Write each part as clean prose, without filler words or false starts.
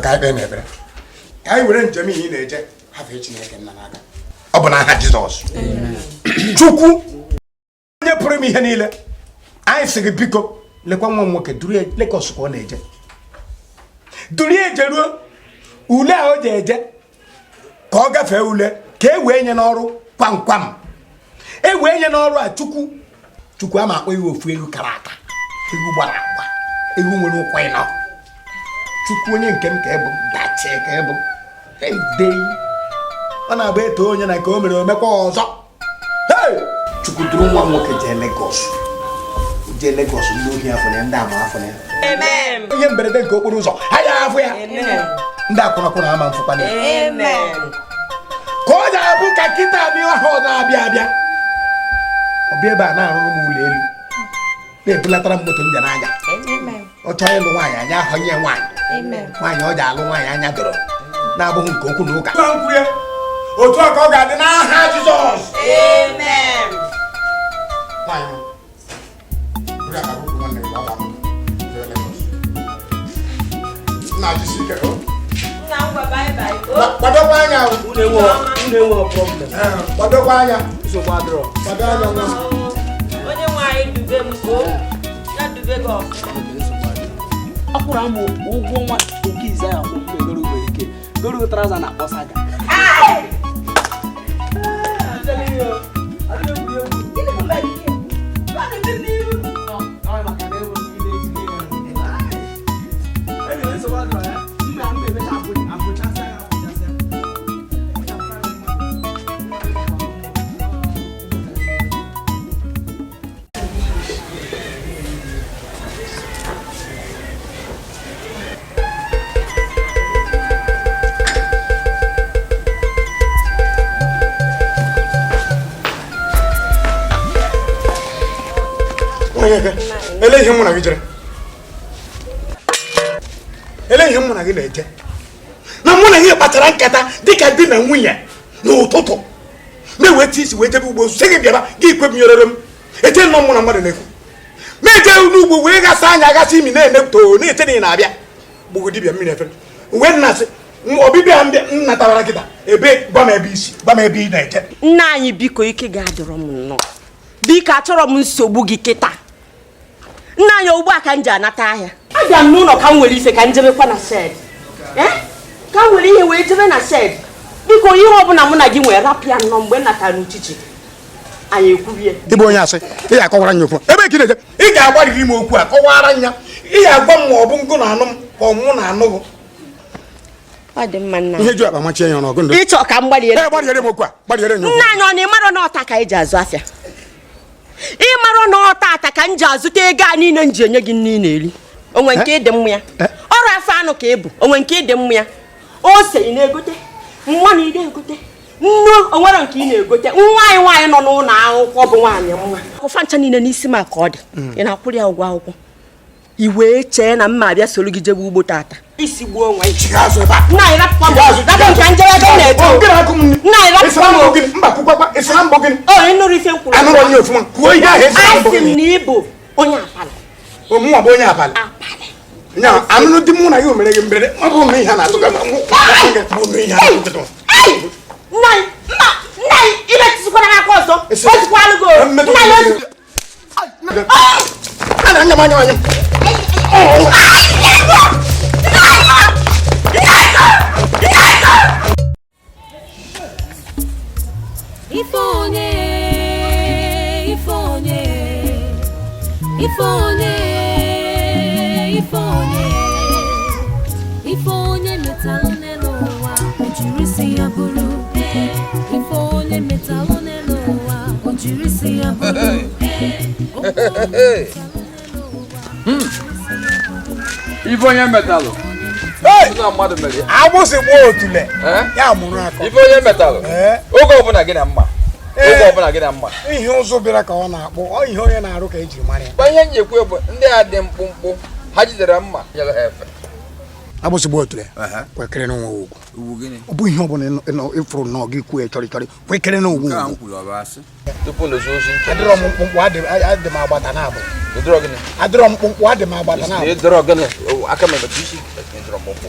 Ka anyị kpee n'ekpere, ka anyị were njem ihe ị na-eje hafee Chineke nna n'aka. Ọ bụ n'aha Jizọs. Chukwu onye pụrụ ime ihe niile, anyị sị gị biko lekwa nwa m nwoke, duru ya Lagos ka ọ na-eje, duru ya ejeruo ule a o ji eje, ka ọ gafee ule, ka e wee nye n'ọrụ kwam kwam, e wee nye n'ọrụ a. Chukwu, Chukwu, ama akpọ iwe ofu ewu kara aka, ewu gbara agba, ewu nwere ụkwụ ịnọ. Chukwu onye nke m, ka ịbụ dachie, ka ịbụ edei, ọ na-agba eto onye na nke o mere omekwa ọzọ. Hey! Chukwu, duru nwa m nwoke jee Lagos, jee Lagos, ndị ohi afọ ya, ndị ama afọ ya, ihe mberede nke okporo ụzọ ha ya afụ ya, ndị akwụnakwụna ama mfụkwana ya. Ka ọ ga-abụ ka kịta abịa ahụ ọ na-abịa abịa, ọ bịa ebe a na-arụrụ m ụlọ elu, na-ebulatara m moto nje n'anya. Ọ chọọ ịlụ nwaanyị, anya ahọnye nwaanyị, nwaanyị ọ ji alụ nwaanyị anya doro, na-abụghị nke okwu na ụka. Otu a ka ọ ga-adị n'aha Jizọs. Nwaanyị m, buru akpa bupụ nwanne gị gbaba moto jee Lagos. Nna, jisi ike o. Kwadokwa anya o. Unu enwe problem. Ee, kwadokwa anya. Nsogbu adịrọ. Kwado anya, nwa m. Onye nwe anyị dube m o, ya dube gị ọfụma. Akwụrụ amụ ụgwọ ọnwa nke ize ya akwụ mgbe goro nwere ike goro trouser na akpọsa ga. Gịnị bụ mere ike? Ọ na-eme n'iru. Onye ke ele ihe mụ na gị jere, ele ihe mụ na gị na-eje, na mụ na gị kpachara nkata dịka di na nwunye n'ụtụtụ, na-eweta isi wee jebe ugbo, sị gị bịara, gị kwebinyerere m eche nọ mụ na mmadụ na-ekwu, ma eje n'ugbo wee ghasa anya, ghasa imi, na-ene too, na-eche na ị na-abịa gbugbu dibịa mmiri efere wee nna-asị ọbịbịa mbịa nna tabara kịta ebe. Gwa m ebe isi, gwa m ebe ị na-eje. Nna anyị, biko, ike ga-adịrọ m nnọọ. Biko, achọrọ m nsogbu gị kịta. Nna anyị, ugbu a ka m ji anata ahịa, abịa m n'ụlọ ka m nwere ife ka m jebekwa na shed, ka m nwere ihe wee jebe na shed. Biko, ihe ọbụla mụ na gị nwere, rapịa nnọọ. Mgbe m natara n'uchichi, anyị ekwubie. Ị bụ onye asị. Ị ga-akọwara nya okwu ebe ka ị na-eje. Ị ga-agbarịrị m okwu a, kọwara nya. Ị ga-agwa m ma ọ bụ ngụ na anụ m ka ọ mụ na anụ gụ. Ọ dị mma, nna. Ihe ju akpa machie ya ọnụ ọgụ ndụ. Ịchọ ka m gbalie? Ee, gbarịere m okwu a, gbarịere nya okwu. Nna anyị, ọ na ịmarọ na ọta ka anyị ji azụ afịa? Ịmarọ na ọta ata ka m ji azụta ego a niile m ji enye gị nne ị na-eri? Onwe nke ịdị mma ya, ọrụ afọ anụ ka ị bụ. Onwe nke ịdị mma ya, ose ị na-egote, mmanụ ị na-egote, nnu onwere nke ị na-egote. Nwa anyị nwaanyị nọ n'ụlọ akwụkwọ bụ nwaanyị mma akwụfa ncha niile n'isi ma ka ọ dị. Ị na-akwụrụ ya ụgwọ akwụkwọ, i wee chee na mma abịa soro gị jebe ugbo tata, isi gbuo onwe. Chiga azụ ebe a. Nna anyị, rapụkwa m. Chiga azụ, Rapụ m ka m jebe ebe m na-eje. Ọ, gịnị akụ m nri? Nna anyị, rapụkwa Ị sị na m. mbụ gịnị? Mba, kwukwakwa, ị sị na mbụ gịnị? O, ị nụrụ ife m kwuru? Anụrụ onye ofuma kwuo ihe ahụ, ị sị na mbụ Asị m gịnị? na ị bụ onye apalị. Mụnwa bụ onye abalị? Apalị. Nya anụnụ di mụ na gị o mere gị mberede, ọ bụ na ihe a na-atụ gị bụ na ihe a na-atụ gị. Ei! Nna anyị, mba, nna anyị, imetụzikwara m aka ọzọ. Ozukwalụ gị o. Mmetụ Nna anyị, gị. A na-anya m anya m anya. Ife onye, ife onye, ife onye, ife onye, ife onye metalụ n'elu ụwa, o jiri si ya bụrụ. Ife onye metalụ n'elu ụwa, o jiri si ya bụrụ. Ife onye metalụ na mmadụ mere ya. Agbụsị gbaa otule. Eh? Ya mụrụ akọ. Ife onye metalụ. Ee. Oge ọbụla gị na mma, oge ọbụla gị na mma. Ihe ụzụ bịara ka ọ na-akpụ, ọ ihe onye na-arụ ka ejiri mara ya. Mgbe ihe njikwa bụ ndị a dị mkpụmkpụ, ha jidere mma nyere ha efe. Agbụsị gbaa otule, kwekere n'onwe ugwu. Ugwu gịnị? Ọ bụ ihe ọbụla ịfụrụ nnọọ gị kwuo chọrị chọrị, kwekere n'ugwu. Nke a m Ugwu. kwuru, ọ bụ asị? Tupu lụzi ozi nche. Adịrọ m mkpụmkpụ, adị m agbata na abụ. Ịdọrọ gịnị? Adịrọ m mkpụmkpụ, adị m agbata na abụ. Ịdọrọ gịnị? Aka m emetụ isi. Ịdọrọ mkpụmkpụ.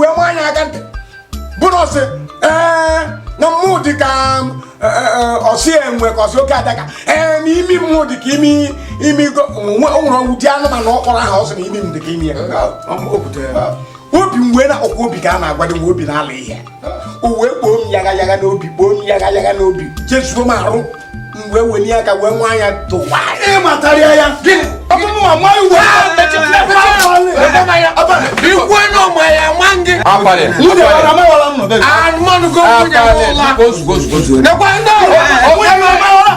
wee maa anya aka ntị bụ na ọ sị ee. Na mmụ dị ka ọsị enwe ka ọsị oke adaka. Ee, na imi mmụ dị ka imi imi o nwere ụdị anụmanụ ọkpọrọ ahụ ọ sị na imi m dị ka imi ya. Obi m wee na ọkwa obi ka a na-agwa dị nwa obi na-ala ihe. O wee kpoo m yaga yaga n'obi, kpoo m yaga yaga n'obi, jezuo m arụ, m wee welie aka wee nwa anya tụwa. Ịmatarịa ya. Ọmụmụ nwa iwe. Ikwu na ọma ya nwa gị. Abalị. Nwunye wara amawara m nọbe. Anụmanụ go nwunye m ụla. Ozugbo ozugbo ozugbo. Nekwa ndị ọrụ. Nwunye m amawara.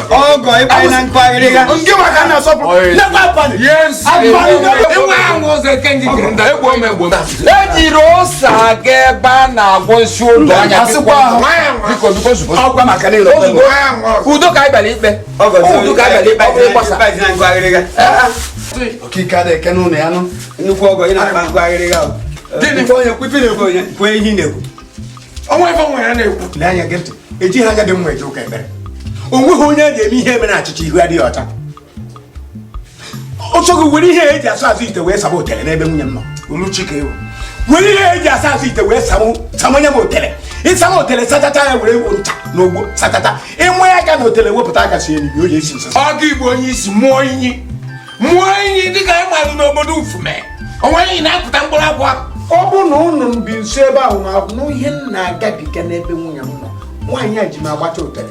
Ọgọ ịkpanye na nkụ agịrịga. Nke maka na asọpụrụ. Nekwa abalị. Yes. Abalị. Ịnwe ahụ ụzọ eke ngị kere nda egbuo m egbuo m. Ejiri ose aga ebe a na-agwọ nsị ụdọ anya. Asịkwa ahụ. Biko biko ozugbo. Ọkwa maka niile. Ozugbo. Udo ka anyị bịara ikpe. Udo ka anyị bịara ikpe ọ bụrụ ịgbasa. Ịkpanye na nkụ agịrịga. Okike adịghị eke n'ụlọ ya nụ. Nnukwu ọgọ ị na-akpa nkụ agịrịga o. Gịnị? Ife onye kwu ife na-ekwu. Onye kwuo ihe ị na-ekwu. Ọnwa ife nwe ya na-ekwu. Lee anya gị ntị, ejighị anya dị mma eje ụka ekpere. O nweghị onye a ga-eme ihe mere achịcha ihu adịghị ọcha. Ọsọ gị were ihe eji asụ azụ ite wee saba otele n'ebe nwunye m nọ. Oluchi ka ewu. Were ihe eji asa azụ ite wee samanye m otele. Ịsama otele sachacha ya were ewu ncha na ogbo sachacha. Ịnwe aka na otele wepụta aka sie n'imi o ji esi nsọ. Ọ gị bụ onye isi mụọ inyi. Mụọ inyi dịka anyị marụ n'obodo Ufume. Onwe inyi na-apụta mkpụrụ akwa. Ọ bụ na unu bi nso ebe ahụ na nụ ihe m na-agabiga n'ebe nwunye m nọ. Nwaanyị a ji m agbacha otele.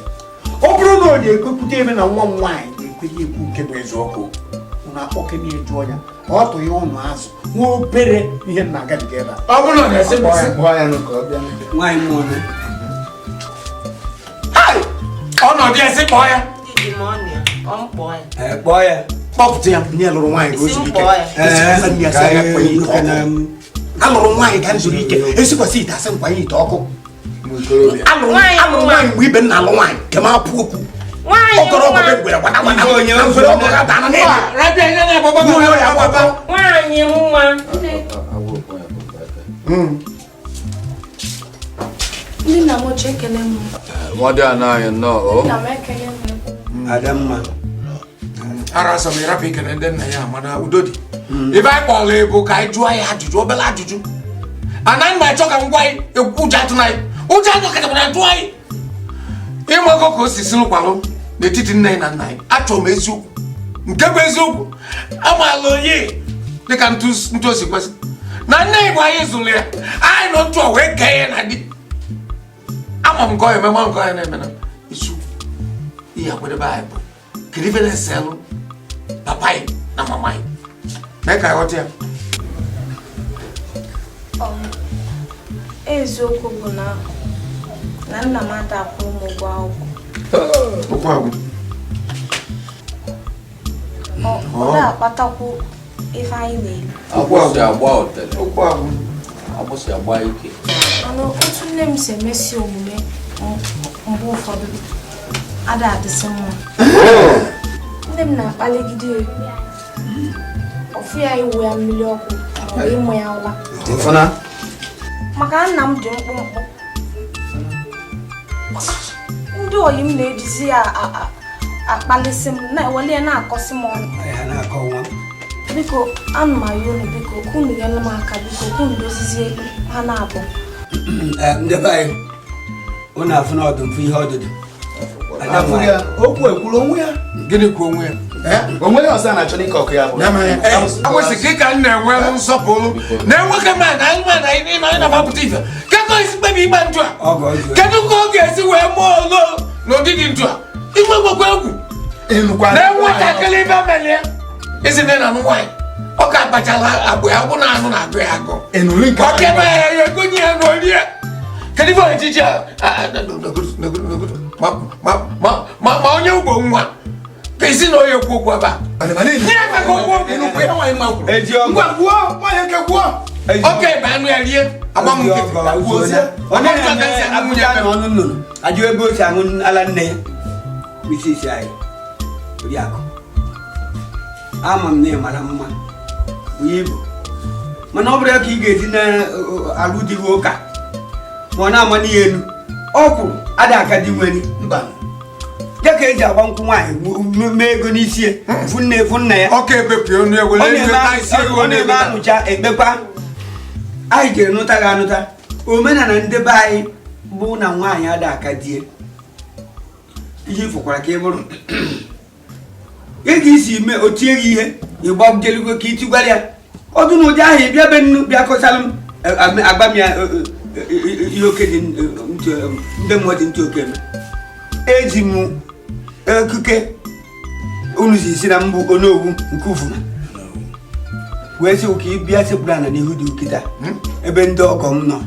Ọ bụrụ na ọ na-ekwekwute ebe na nwa m nwaanyị na-ekwenye ekwu nke bụ eziokwu, unu akpọkene ya jụọ ya ka ọ tụghị ụnụ azụ nwa obere ihe m na-agabiga ebe a. Ọ bụrụ na ọ na-esi m isi. Kpọọ ya nụ ka ọ bịa. Nwaanyị mmụọ na. Ọnọdụ ya sị kpọọ ya. Ee, kpọọ ya. Kpọpụta ya nye lụrụ nwaanyị ka o zuru ike. Ee, Esikwasị ya ka asị ya anyị kwanye ite nwoke na ọkụ. Alụrụ nwaanyị ka m zuru ike, esikwasị ite asị m kwanye ite ọkụ. Alụrụ nwaanyị mgbe ibe m na-alụ nwaanyị ka m apụ okwu. Ọkọrọ ọgọdọ ngwere gbada gbada. Onye Ngwere ọgọdọ dara n'elu. Rabịa ihe na-agbaba Nwunye ya gbaba. Nwaanyị nwa. Ndị nna m ochie ekele m. Nwadị anaghị nnọọ. O. Nna m ekele m. Adamma. Ara asọ m ịrapụ ikele ndị nna ya mana udo dị. Ife anyị kpọrọ ebu ka anyị jụọ ya ajụjụ obere ajụjụ. Anaghị m achọ ka m gwa anyị ekwu ụjọ atụ na anyị. Ụjọ atụ kachakwana atụ anyị. Ịmago ka o si siri kwalụ n'etiti nne anyị na nna anyị. Achọrọ m eziokwu. Nke bụ eziokwu. Amaala onye dịka ntu o si kwesị. Na nne anyị bụ anyị zụrụ ya. Anyị nọ ntụ a wee kee ya na di. Ama m nke ọ eme ma nke ọ ya na-eme na isiokwu. Ihe akwadebe anyị bụ kedu ife na-eselụ papa anyị na mama anyị. Mee ka anyị ghọta ya. Eziokwu bụ na nna m ada akwụrụ m ụgwọ akwụkwọ. Okwu agwụ. Ọ na-akpatakwu ife anyị na-eri. Agbụsị agba otele. Okwu agwụ. Agbụsị agba ike. Mana otu nne m si emesi omume mgbe ụfọdụ ada adịsị mma. Nne m na-akpaligide ya. Ọfụ ya iwu ya mmiri ọkụ maọbụ ịmụ ya ụla. Ịfụna. Maka nna m dị mkpụmkpụ. Ndị oyi m na-ejizi ya akpalịsị m, na-eweli ya na-akọsị m ọnụ. Ya na-akọ nwa. Biko, ana m ayọ unu biko, ka unu nyere m aka biko, ka unu dozizie ha na-abụ. Ndị be anyị, unu afụ na ọdụ mfụ ihe ọdụdụ. Afụ ya, okwu ekwuru onwe ya. Gịnị kwuo onwe ya? Onwe ya ọzọ a na-achọ n'ike ọkụ ya bụ. Akwụsị ka ị ka m na-enwe nsọpụrụ na enweghị m na anyị na anyị na anyị na-amapụta ife. Kedu ka esi kpebi ịgba ntụ a? Kedu ka ọ ga-esi wee mụọ olo n'ụdị dị ntụ a? Igwe gwekwa egwu. Na nwatakịrị ibe mere ya. Isi nne na nwaanyị. Ọ ka akpachala agbụ ya ọbụ na anụ na-agụ ya agụ. Ọ kebe ya ya egonye ya na orie. Kedu ife ojiji a? Ma onye ugbo nwa. Ka isi na onye kwu okwu ebe a. Oke ebe anụ ya rie. Agba m nkịtị. Onye na-eme abụja na ọnụ nnụnụ ajụ ebe o si aṅụ ala nne ya. Isi isi anyị Oriakụ, ama m na ị mara mma bụ ibu, mana ọ bụrụ ya ka ị ga-esi na-alụ di gị ụka ma ọ na-ama n'ihe elu ọkwụrụ ada aka di nwere ya ka eji agba nkwụ nwaanyị mee ego n'isi ya fụ nne ya. Ọka ebepụ onu ewele Ọ na-eme anụcha ekpekwa. Anyị jere nụta gị anụta. Omenala ndị be anyị bụ na nwaanyị ada aka die. Ihe ifụkwara ka ị bụrụ. Ị ga isi mee o tie gị ihe ịgbajelugo ka itigwara ya. Ọdụ n'ụdị ahụ ị bịa be nnu bịa kọsalụ m agba m ya ihe oke dị ndị mmụọ dị ntị oke eme. Eji m ekuke unu si si na mbụ Onowu nke Ufuma wee sị ka ị bịa sekpuru ala n'ihu dị kịta ebe ndị ọgọ m nọ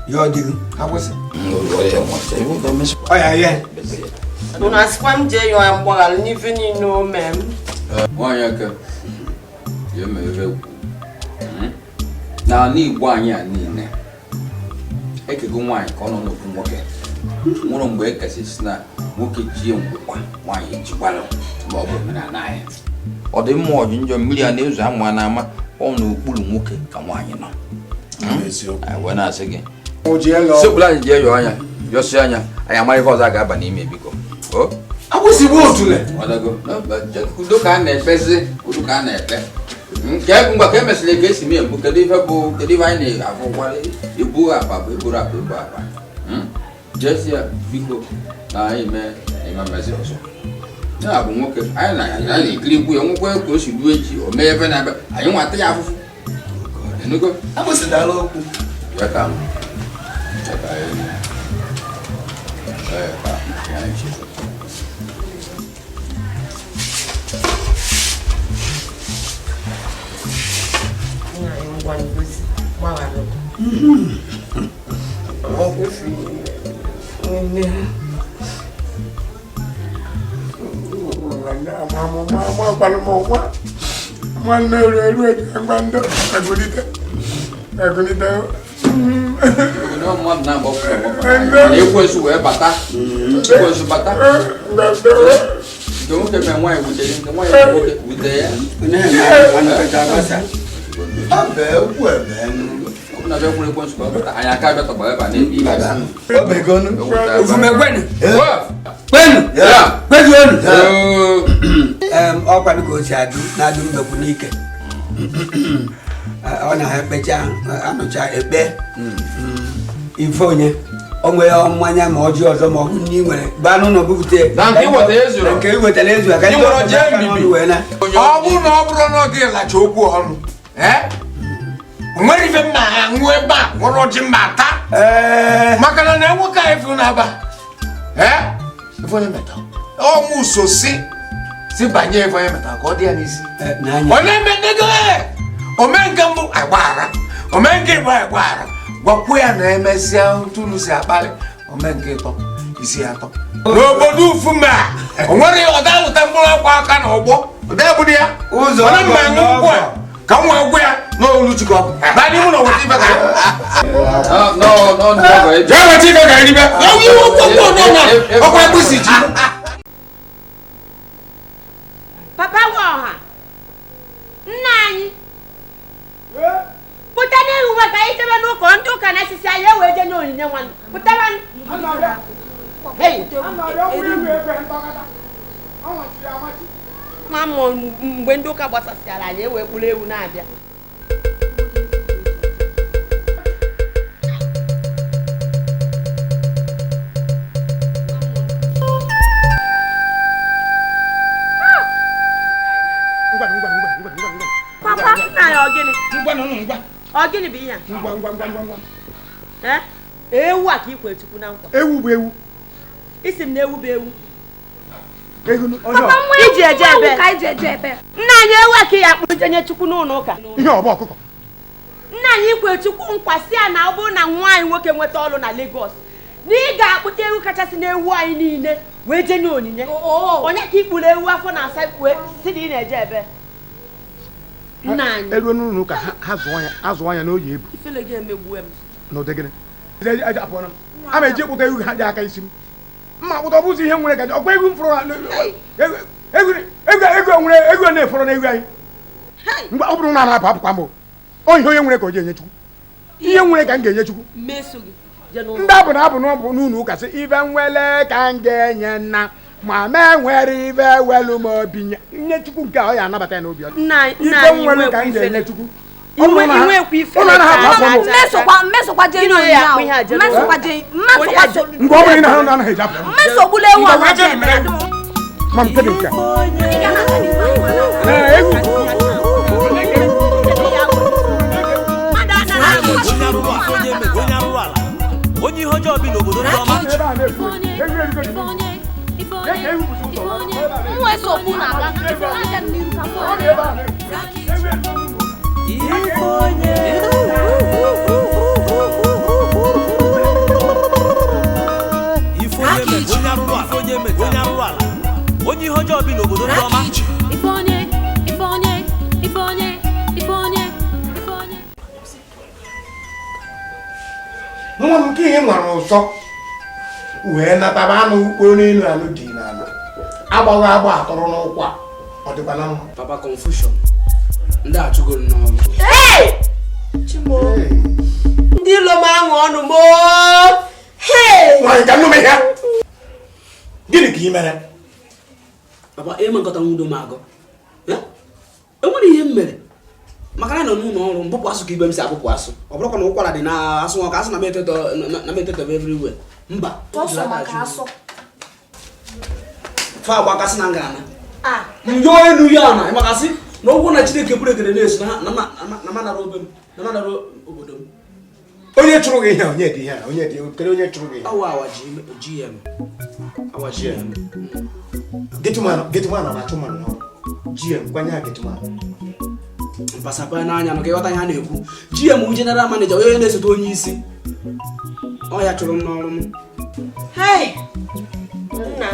ya ọ dịghị ọ ya ya Unu asịkwa m jee yọọ ya mgbaghara n'ife niile o mee m. Nwaanyị aka ya mere ekwu n'ala Igbo anyị a niile ekego nwaanyị ka ọ nọ n'okwu nwoke nwụrụ mgbe e kasị si na nwoke jie ngwụkwa nwaanyị ejikwalụ ma ọ bụ omenala anyị ọ dị mma ọ dị njọ mmiri a na-ezo ama na ama ọ n'okpuru nwoke ka nwaanyị nọ wee na-asị gị sekpuru anyị jee yọọ anya yọsị anya anyị amara ife ọzọ a ga-aba n'ime biko akwụsịgbu otule udo ka a na-ekpezi udo ka a na-ekpe nke ngwa ka emesịrị ka esi mee mbụ kedu ife bụ kedu ife anyị na-afụkwara ebu akpa bụ eburu akpa ebu akpa jesia biko na anyị mee ịma mmezi ọzọ ya bụ nwoke anyị na-ekirikwu ya nwekwe ka o si ruo echi o mee ebe na-ebe anyị nwata ya afụfụ enugo akwụsịdala okwu ya ka Ekwensu wee bata ekwensu bata nke nwoke mee nwaanyị wutere nke nwaanyị nwoke wute ya Ọkwa ka o si adụ na-adụ mbekwu n'ike ọ na-ekpecha anụcha ekpe ife onye o nwere mmanya ma ọjị ọzọ ma ọ bụ nne nwere baa n'ụlọ bupụta nke i wetara ezu aka wee na ọ bụrụ na ọ bụrụ na ọ gị lacha okwu ọnụ nwere ife mma aṅụ ebe a nwere ọjị mma ata maka na na nwoke anyị fụ na-aba ife onye meta ọmụ so si banye ife onye meta ka ọ dị ya n'isi onye emenego ome nke mbụ agbaghara ome nke ịbụ agbaghara gwakwuo ya na emesịa tunu si akpali ome nke ịtọ isi atọ n'obodo Ufuma o nwere ọda lụta mkpụrụ akwa aka na ọgbọ ọda ya ụzọ onye mma aṅụ nkwụ a ka nwa gwụ ya n'olu Chukwu na n'ime ụlọ weta ife ka jee weta ife ka eribe ọkwa ekwesị ji Papa nwa ọha nna anyị pụta n'ihu maka anyị chebe n'ụkọ ndị ụka na asịsị anyị ewee je nye onyinye nwanne pụtara ma mmụọ mgbe ndị ụka gbasasịara anyị ewee kpụrụ ewu na-abịa Papa nna ya ọ gịnị bụ ihe a ewu a ka i kwere Chukwu na nkwa ewu bụ ewu isi m na ewu bụ ewu iji eje ebe nna anyị ewu a ka ya akpụrụ jenye Chukwu n'ụlọ ụka ihe ọ bụ ọkụkọ nna anyị kwere Chukwu nkwa si ya na ọ bụrụ na nwa anyị nwoke nweta ọrụ na Lagos na ị ga-akpụta ewu kachasị n'ewu anyị niile wee jenye onyinye onye ka ikpuru ewu afọ na asa wee si na ị na-eje ebe nna anyị eruo n'ụlọ ụka ha zụọ ya n'oyi ebu ifele gị emegbuo m n'ụdị gịnị a ma eji ekpụta ewu ha ji aka isi m mma akpụta ọ bụzi ihe nwere gaji ọkwa egwu m fụrụ ego nwere ego na-efọrọ n'egwu anyị mgbe ọ bụrụ na na-apụ apụkwa m o ihe onye nwere ka o ji enye Chukwu ihe nwere ka m ga-enye Chukwu ndị abụ na abụ n'ọbụ n'ụlọ ụka sị ibe nwele ka m ga-enye nna ma ma enwere ibe welu m obi nye Chukwu nke a ọ ya anabata ya n'obi ibe nwere ka m ga-enye Chukwu Inwekwa ife. Mmesokwa je ihe ahụ. Mmesokwa je mmesokwa je. Mgbe ọ bụla ị na-ahụ na anaghị eji apụ. Mmesogbula ewu Ngwa, a. wee jee mere. Ma m kedu nke a? Ee, egwu. Onye arụrụ ala, onye arụrụ ala, onye ihe ọjọọ bi n'obodo ndị ọma. Mmesogbu na-aga. Aga n'iru ka Ife onye mere, onye arụrụ ala, onye mere, onye arụrụ ala, onye ihe ọjọọ bi n'obodo ndị ọma. Ife onye, ife onye, ife onye, ife onye, ife onye. Nwa m nke ihe nwere ụsọ wee nataba anụ ukpo n'elu anụ dị n'ala agbaghị agba atọrọ n'ụkwụ a ọ dịkwa na mma. Papa confusion. Ndị achụgo n'ọrụ. Ndị ilo m ahụ ọnụ m oo. Hey! Nwaanyị ka nnụm ihe gịnị ka ị mere? Papa ịma nkọta nwudo m agụ. Enwere ihe m mere maka na nọ n'ụlọ ọrụ mbụpụ asụ ka ibe m si abụpụ asụ ọ bụrụkwa na ụkwara dị na asụ nwa ka asụ na m etetọ na m etetọ everywhere mba. Sọsọ maka asọ. Fa agbakasị na ngana njọ enu ya na ịmakasị na ụgwọ na Chineke bụrụ ekele na-eso na na manara obe m na manara obodo m. Onye chụrụ gị ihe onye dị ihe a onye dị kedu onye chụrụ gị ihe? Awa awa GM awa GM. Gịtụmanụ na-achụ mmanụ n'ọrụ GM kwanye ya gịtụmanụ. Mpasapa n'anya maka ịghọta ihe a na-ekwu. GM bụ general manager, onye na-esote onye isi. Ọ ya chụrụ m n'ọrụ m. Hey! Nna,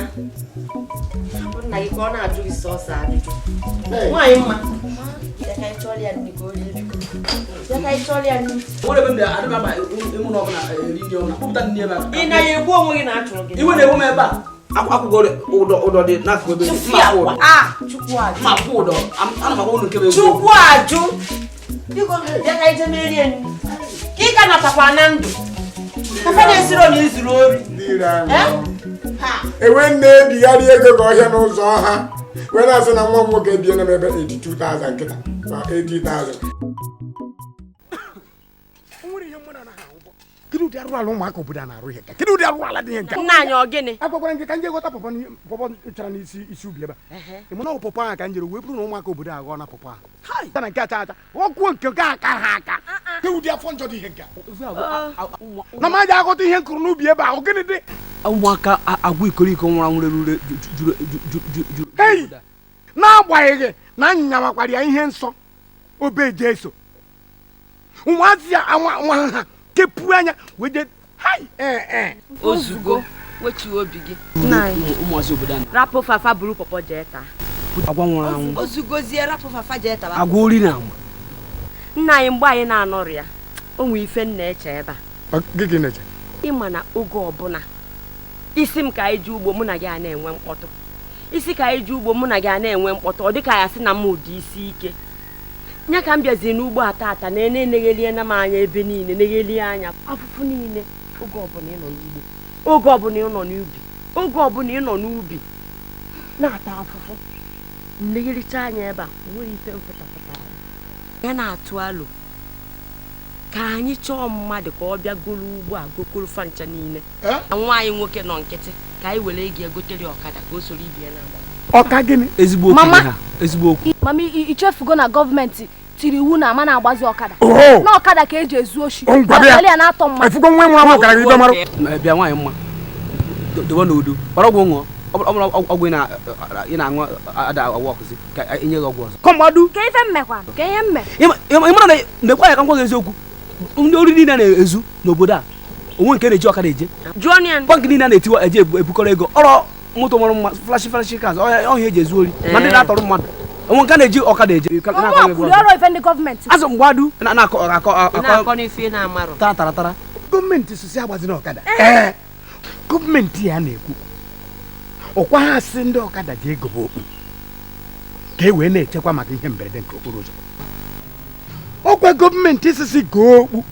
hapụ nna gị ka ọ na-ajụ gị sọsọ ajụjụ. Nwaanyị mma. Bịa ka anyị chọrọ ya nri ka o rie biko. Bịa ka anyị chọrọ ya nri. Nwere ebe m bịara, adị m aba ịmụ na ọbụla eri nri ọbụla. Kpọpụta nri ebe a. Ị naghị egbu onwe gị na achụrụ gị. Iwe na-ewe m ebe a. Akwụkwọ ụdọ ụdọ dị n'akụkụ ebe Tụfịa akwa. Ah, Chukwu ajụ. Ma akwụ ụdọ, ana m agwa unu nke bụ eziokwu. Chukwu ajụ. Biko, bịa ka anyị jee merie nri. Ka ị ka natakwa na ndụ. Kafa na-esiro na izuru ori. Enwe na-ebigharị ego gị ọhịa n'ụzọ ọha wee na-asị na nwa m nwoke ebiela m ebe 82,000 nkịta ma 80,000. Kedu ụdị arụrụ ala ụmụaka obodo a na-arụ ihe nka? Kedu ụdị arụrụ ala dị ihe nka? Nna anyị ọ gịnị? Agwakwara m gị ka m jee ghọta pọpọ chara n'isi isi ubi ebe a. Ị mụ na ọ pọpọ ahụ ka m jere wee bụrụ na ụmụaka obodo a ghọọ na pọpọ ahụ. Ta na nke acha acha, ọkwuo nke nke aka ha aka. Kedu ụdị afọ njọ dị ihe nka? Na m aja aghọta ihe m kụrụ n'ubi ebe a, ọ gịnị dị? Ụmụaka agwa ikoriko nwụrụ anwụ rere ure juru juru. Hei! N'agbanyeghị na nyamakwara ya ihe nsọ obe Jesu. Ụmụazị ya nwa ha kepu anya wee jee hai ee. Ozugbo wetuo obi gị. Ụmụazị obodo a Rapụ fafa buru pọpọ jee taa. Agwa nwụrụ anwụ. Ozugozie rapụ fafa jee taa. Agwa ori na agwa. Nna anyị mgbe anyị na-anọrọ ya, o nwee ife nna eche ebe a. Gịnị na-eche? Ịma na oge ọbụla isi m ka anyị ji ugbo mụ na gị a na-enwe mkpọtụ. Isi ka anyị ji ugbo mụ na gị a na-enwe mkpọtụ, ọ dịka ya sị na m ụdị isi ike. Nya ka m bịaziri n'ugbo ata ata na na-eneghelie na m anya ebe niile, neghelie anya afụfụ niile oge ọbụla ị nọ n'ugbo, oge ọbụla ị nọ n'ubi, oge ọbụla ị nọ n'ubi na-ata afụfụ. Nleghericha anya ebe a, o nwere ife mfụtapụtara. Ya na-atụ alo ka anyị chọọ mmadụ ka ọ bịa goro ugbo a gokoro fancha niile. Nwa anyị nwoke nọ nkịtị ka anyị were ego egotere ọkada ka o soro ibe ya na-agba. Ọka gịnị? Ezigbo okwu ha, ezigbo okwu. Mama, ichefugo na gọọmenti tiri iwu na ama na-agbazi ọkada. Na ọkada ka eji ezu oshi. Ya na-atọ mmadụ. Efugo nwa nwa ọkara gị marụ. Bịa nwaanyị mma. Dobe n'udo. Gbara ọgwụ ṅụọ. Ọ bụrụ ọgwụ ị na-aṅụ ada awụ ọkụzi ka enye gị ọgwụ ọzọ. Kọmgbadu. Ka ife mmekwa. Ka ihe mme. Ị mara na ndekwa ya ka m gwa gị eziokwu. Ndị ori niile na-ezu n'obodo a onwe nke na-eji ọkada eje. Bank niile na-etiwa eje ebukọrọ ego. Ọrọ moto mara mma flashi flashi cars ọhịa eji ezu ori ma ndị na-atọrọ mmadụ onwe nke na-eji ọkada eje. Azụ mgbadu na-akọ akọ tara tara. Gọọmenti sisi agbazina ọkada. Ee, gọọmenti ya na-ekwu ọkwa ha sị ndị ọkada ji ego bụ okpu ka e wee na-echekwa maka ihe mberede nke okporo ụzọ. Ọkwa gọọmenti sisi goo okpu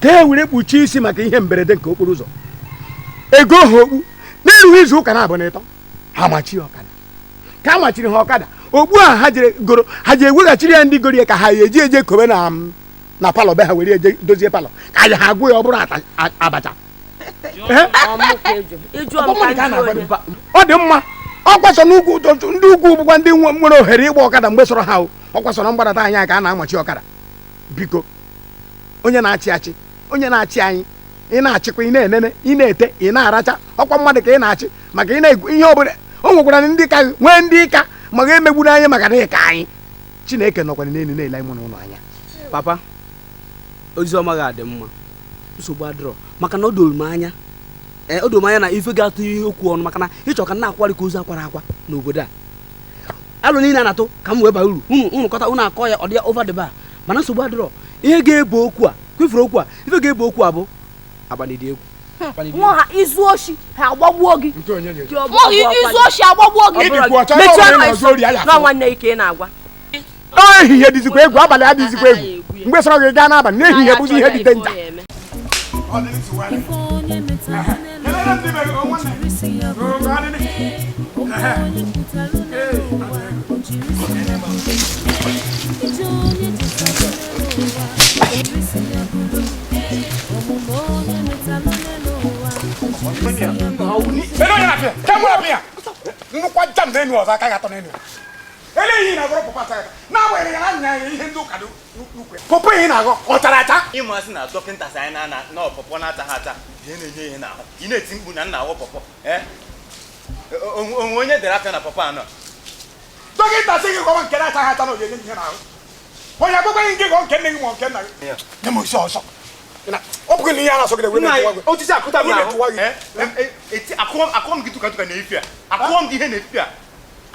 ka e were kpuchie isi maka ihe mberede nke okporo ụzọ. Ego ha okpu na-erughị izu ụka na-abụ n'ịtọ ha machie ọkada. Ka a machiri ha ọkada Ogbu a ha jere goro ha ji eweghachiri ya ndị goro ya ka ha eji eje kobe na palọ be ha were eje dozie palọ ka ya ha gwụ ya ọ bụrụ abacha. Ọ dị mma ọ kwaso n'ugwu ndị ugwu bụkwa ndị nwere ohere ịgba ọkada mgbe sọrọ ha ọ kwaso na mgbadata anyị ka a na-amachi ọkada. Biko onye na-achị achị onye na-achị anyị ị na-achịkwa ị na-enene ị na-ete ị na-aracha ọkwa mmadụ ka ị na-achị maka ị na-egwu ihe ọbụla o nwekwara ndị ka nwee ndị ka maka emegburu anyị maka na ịka anyị. Chineke nọkwara n'elu na-ele anyị mụ na ụlọ anya. Papa ozi ọma ga-adị mma nsogbu adịrọ maka na o doro m anya o doro m anya na ife ga-atụ ihe okwu ọnụ maka na ịchọ ka m na-akwari ka ozu akwara akwa n'obodo a alụ niile a na-atụ ka m wee baa uru unu kọta unu akọ ya ọ dị ya over the bar mana nsogbu adịrọ ihe ga-ebe okwu a kwefuru okwu a ife ga-ebe okwu a bụ abalị dị egwu. Nwa ha izu oshi ha agbagbuo gị. Nwa izu oshi agbagbuo gị. Nwanne ike na-agwa. Ehihie dịzikwa egwu abalị adịzikwa egwu mgbe sọrọ gị gaa n'abalị n'ehihie bụzi ihe dị denja. Nnukwu jam n'enu ọzọ aka ga-atọ n'enu. Eleghị na-agọrọ pọpọ ata na-agbanyeghị na anya ya ihe ndị ụka n'ukwu ya. Pọpọ ihe na-agọ ọ tara ata? Ịmasị na dọkịta sị anyị na ọpọpọ na-ata ha ata ihe na-enye ihe n'ahụ. Ị na-eti mkpu na nna aghọ pọpọ. Onwe onye dere aka na pọpọ anọ. Dọkịta sị gị gọwa nke na-ata ha ata na ọ ga-enye ihe n'ahụ. Onye agbakwaghị nke gọ nke nne gị ma nke nna gị. Nye m osi ọsọ. Ọ bụghị na ihe a na-asọ gị osisi akụta m n'ahụ. Akụọ m gị tụka tụka na-efi a. Akụọ m gị ihe na-efi a.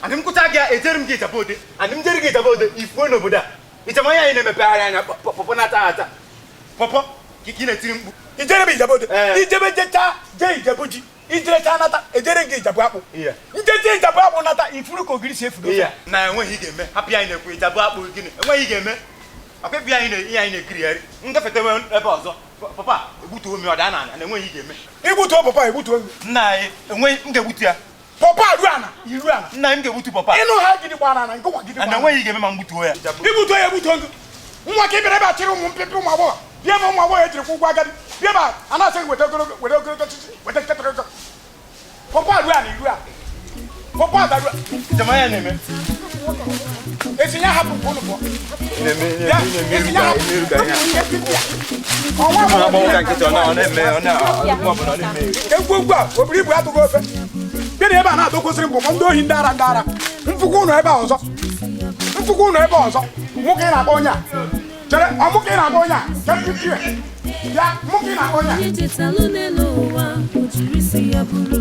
Adị m kụcha gị ejere m gị ịchapụ ode. Adị m jere gị ịchapụ ode ifuo n'obodo a. Ịchapụ anya anyị na-emepegharị anya pọpọ na-ata ata. Pọpọ ka ị na-etiri mkpu. Ijere m ịjapụ ode. Ijebe jechaa jee ịjapụ ji. Ijerecha nata ejere gị ịjapụ akpụ. Njeje ịjapụ akpụ nata ifuru ka ogiri si efu n'ofe. Na enweghị ị ga-eme. Hapụ ya anyị na-ekwu ịjapụ akpụ gịnị. Enweghị ị ga-eme. Akwa ya anyị ihe anyị na-ekirigharị. Ngafete ebe ọzọ. Papa egbutuo m ọ daa n'ala na enweghị ị ga-eme. Igbutuo papa egbutuo m. Nna anyị enweghị m ga-egbutu ya. Papa aru ana iru ana. Nna m ga-egbutu papa. Ịnụ ha gidi gbara ana nke gwa gidi gbara. Na enweghị ị ga-eme ma m gbutuo ya. Igbutuo ya egbutuo gị. Nwa ka ị bịara ebe a chịrị ụmụ mpịpị ụmụ agbọghọ. Bịa ebe ụmụ agbọghọ ejiri kwụ ụgwọ agadi. Bịa ebe a na-asị gị weta ogologo weta ogologo osisi weta nkịtịrị. Papa aru ana iru ana. Papa adaru. Jama ya na-eme. Esi ya hapụ nke ụnụ pụọ. Egwu egwu a obiri ibu atụghị ofe. Bịa na ebe a na-atụkwụsịrị mbụ ndị ohi ndị ara ndị ara. Mfụkwa ụnụ ebe a ọzọ. Mfụkwa ụnụ ebe ọzọ. Nwoke ị na-akpọ onye a. Chere ọ mụ ka ị na-akpọ onye a. Chere ya mụ ka ị na-akpọ onye a. Onye chetalụ n'elu ụwa o jiri si ya bụrụ.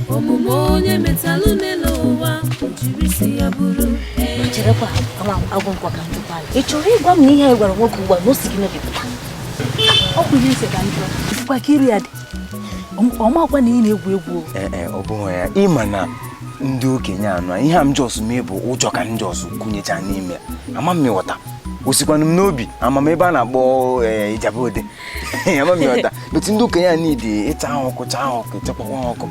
Omume onye metalụ n'elu ụwa o jiri si ya bụrụ. Cherekwa agwụ nkwa ka njikwa ị chọrọ ịgwa m na ihe anyị gwara nwoke ugbu a na o si gị n'obi pụta. Ọ bụ ihe ise ka njọ ifukwa ka iri ya dị ọmakwa na ị na-egwu egwu. Ee ọ bụghị ya ịma na ndị okenye anụ ihe a m jọs mee bụ ụjọ ka m jọs kụnyecha n'ime ama m ịghọta osikwanụ m n'obi ama m ebe a na-akpọ Ijabode ama m ịghọta etu ndị okenye a niile ịta ahụ ọkụ chaa ahụ ọkụ chekwakwa ha ọkụ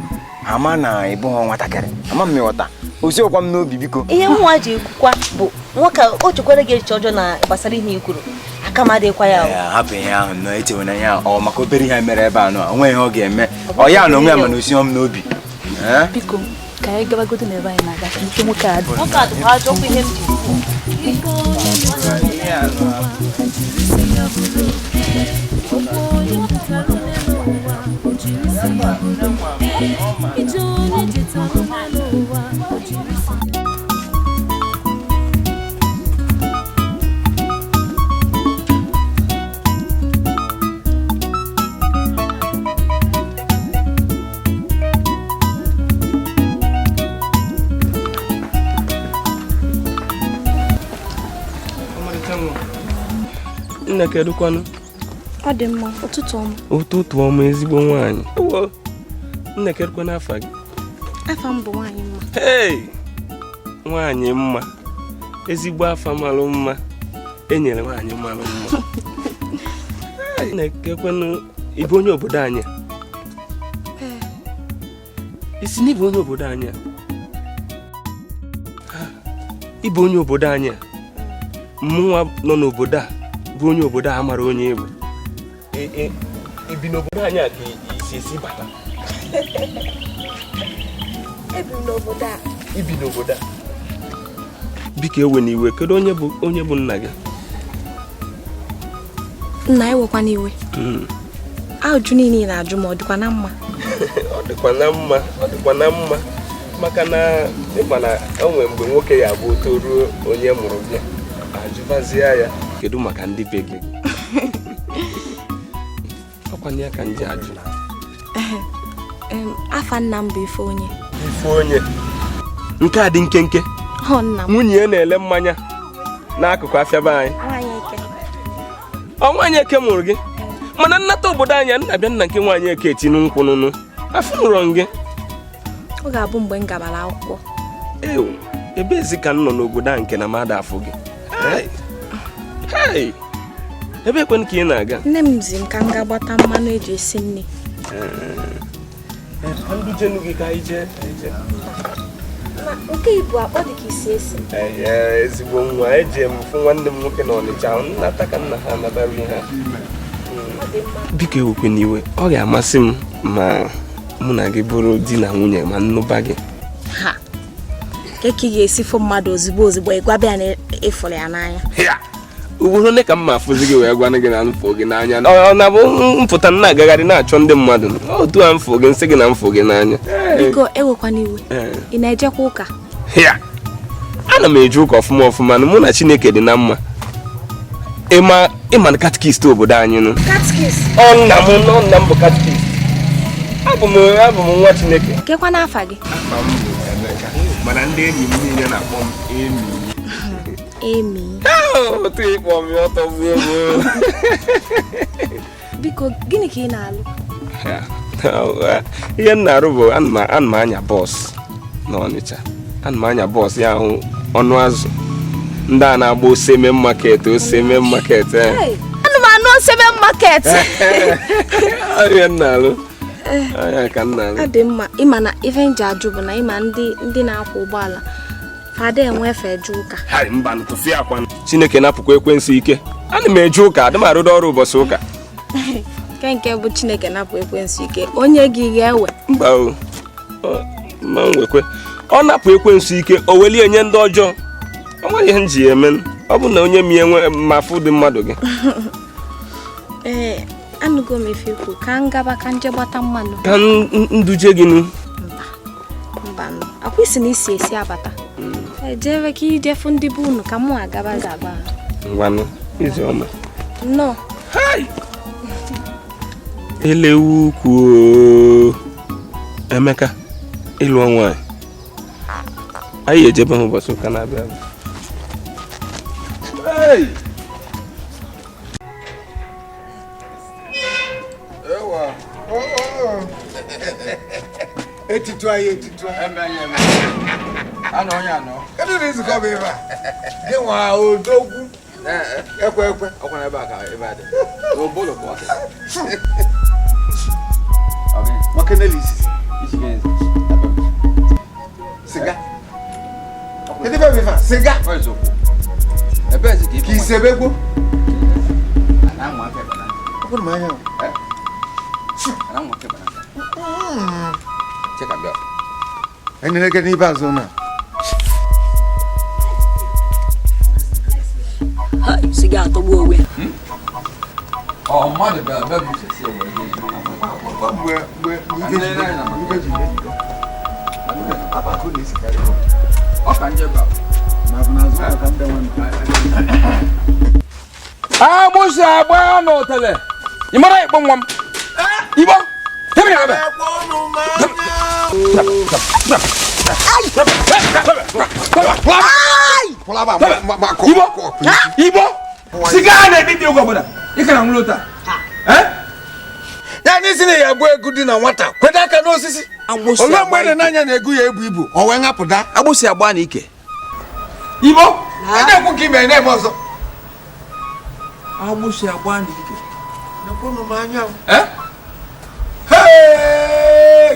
ama na ịbụghị nwatakịrị ama m ịghọta osiokwa m n'obi biko. Ihe nwa ji ekwukwa bụ nwoke o chekwara gị echiche ọjọọ na gbasara ihe i kwuru aka m adịghịkwa ya. Hapụ ihe ahụ nọ echewe na ihe ọ maka obere ihe mere ebe a nọ onwe ihe ọ ga-eme ọ ya na onwe ya mana osi m n'obi. Biko ka anyị gabagodo n'ebe anyị na-aga ka ike nwoke a dị. Nwoke a dịkwa ajọ ihe m ji Nne kedụkwanụ? Ọ dị mma, ụtụtụ ọma. Ụtụtụ ọma ezigbo nwaanyị. Nne kedụkwanụ afa gị? Afa m bụ nwaanyị mma. Hey! Nwaanyị mma. Ezigbo afa mara mma. Enyere nwaanyị mara mma. Nne kekwanụ ịbụ onye obodo anyị? Ee. Isi na ịbụ onye obodo anyị? Ị bụ onye obodo anyị a? Mụnwa nọ n'obodo a bụ onye obodo a mara onye ị bụ. Ị bi n'obodo anyị a ka i si esi bata? Ebi m n'obodo a. I bi n'obodo a. Biko ewena iwe, kedu onye bụ onye bụ nna gị? Nna, ewekwana iwe. Ajụjụ niile ị na-ajụ ma ọ dịkwa na mma? Ọ dịkwa na mma, ọ dịkwa na mma, maka na ịma na o nwere mgbe nwoke ya bụ toruo onye mụrụ gị ajụbazie ya kedu maka ndị be gị. Ọkwa ya ka m ji ajụ. Afa nna m bụ Ifeonye. Ifeonye nke a dị nkenke. Nwunye ya na-ele mmanya n'akụkụ afịa be anyị. Ọ nwaanyị eke mụrụ gị? Mana nnata obodo anyị nna bịa nna nke nwaanyị eke etinu nkwụ nụnụ afụnụrọ m gị. Ọ ga-abụ mgbe m gabara akwụkwọ. Ew, ebezi ka m nọ n'obodo a nke na mmadụ afụ gị. Ebe ekwen ka ị na-aga? Nne m zi m ka m gaa gbata mmanụ eji esi nri. Ndujenu gị ka anyị jee. Nke ibu akpọ dị ka isi esi. Ee, ezigbo nwa, eje m fụ nwanne m nwoke na Ọnịcha, nnata ka nna ha anatara ihe ha. Biko ewekwana iwe, ọ ga-amasị m ma mụ na gị bụrụ di na nwunye ma nnụba gị. Ha, ka ị ga-esi fụ mmadụ ozugbo ozugbo ị gwa bịa na ịfụrụ ya n'anya. Ugboro ole ka m ma afụzi gị wee gwanụ gị na mfụ gị n'anya? Ọ na-abụ mpụta m na-agagharị na-achọ ndị mmadụ, otu a mfụ gị nsị gị na mfụ gị n'anya. Biko ewekwana iwe, ị na-ejekwa ụka? Ya, ana m eje ụka ọfụma ọfụma, na mụ na Chineke dị na mma. Ịma na katkist obodo anyị nụ. Ọ nna m, nna m bụ katkist. Abụ m nwa Chineke. Kekwa n'afa gị? Afa m bụ Emeka, mana ndị enyi m niile na-akpọ m Emi. Emi. Otu ịkpọ m ya ọtọ bụ ego. Biko, gịnị ka ị na-alụ? Ihe m na-arụ bụ ana m anya bọọsụ n'Ọnịcha. Ana m anya bọọsụ ya ahụ ọnụ azụ ndị a na-agba Oseme market, Oseme market. Ana m anụ Oseme market. Ihe m na-alụ. Anya ka m na-alụ. Ọ dị mma, ịma na ife m ji ajụ bụ na ịma ndị na-akwọ ụgbọala fada enwe efe eje ụka. Mba, tụfịa akwa. Chineke napụkwa ekwensu ike. Ana m eje ụka, adị m arụdo ọrụ ụbọchị ụka. Nke bụ Chineke napụ ekwensu ike, onye gị ga-ewe. Mba o, ma nwekwe. Ọ napụ ekwensu ike, o welie nye ndị ọjọọ. Ọ nweghị ihe m ji eme. Ọ bụ na onye m enwe mafụ dị mmadụ gị. Ee, anụgo m ife ikwu, ka m gaba ka nje gbata mmanụ. Ka nduje gị nụ. Mba, mba, akwa isi na isi esi abata. Ejebe ka ijefu ndị bụ unu ka mụ agaba ga-agba. Ngwanụ, iziọma. Nnọọ. Elewu ukwu Emeka, ịlụọ nwaanyị. Anyị ejebe ha ụbọchị ụka na-abịa. Etutu anyị etutu. Kedu na nzukọ bụ ebe a? Gị nwa odogwu. Ekwe ekwe. Ọkwa n'ebe a ka ebe a dị. N'obolo ka ọ dị. Siga. Kedu ebe bụ ife a? Siga. Ka isebe gwo. Ọkwụrụ m anya. Eneneke n'ibe azụ na. Siga atọgbu onwe. Ọ mmadụ bịara bịa bụ sisi enwe ihe. Ọ ka njebe a. Agbụsị agba n'otele. Ị mara ịkpọ nwa m? Igbo? Ebe ya ebe. Igbo? Igbo? Siga na-ebibi oge ọbụla. Ị ka na nwụrụ taa. Ya n'isi na ya bụ egu dị na nwata kweda aka n'osisi. Olee mgbe dị n'anya na egu ya ebu ibu o wee ṅapụda. Agbụsị agba na ike. Igbo? A na-ekwu ka ime na-eme ọzọ. Agbụsị agba na ike.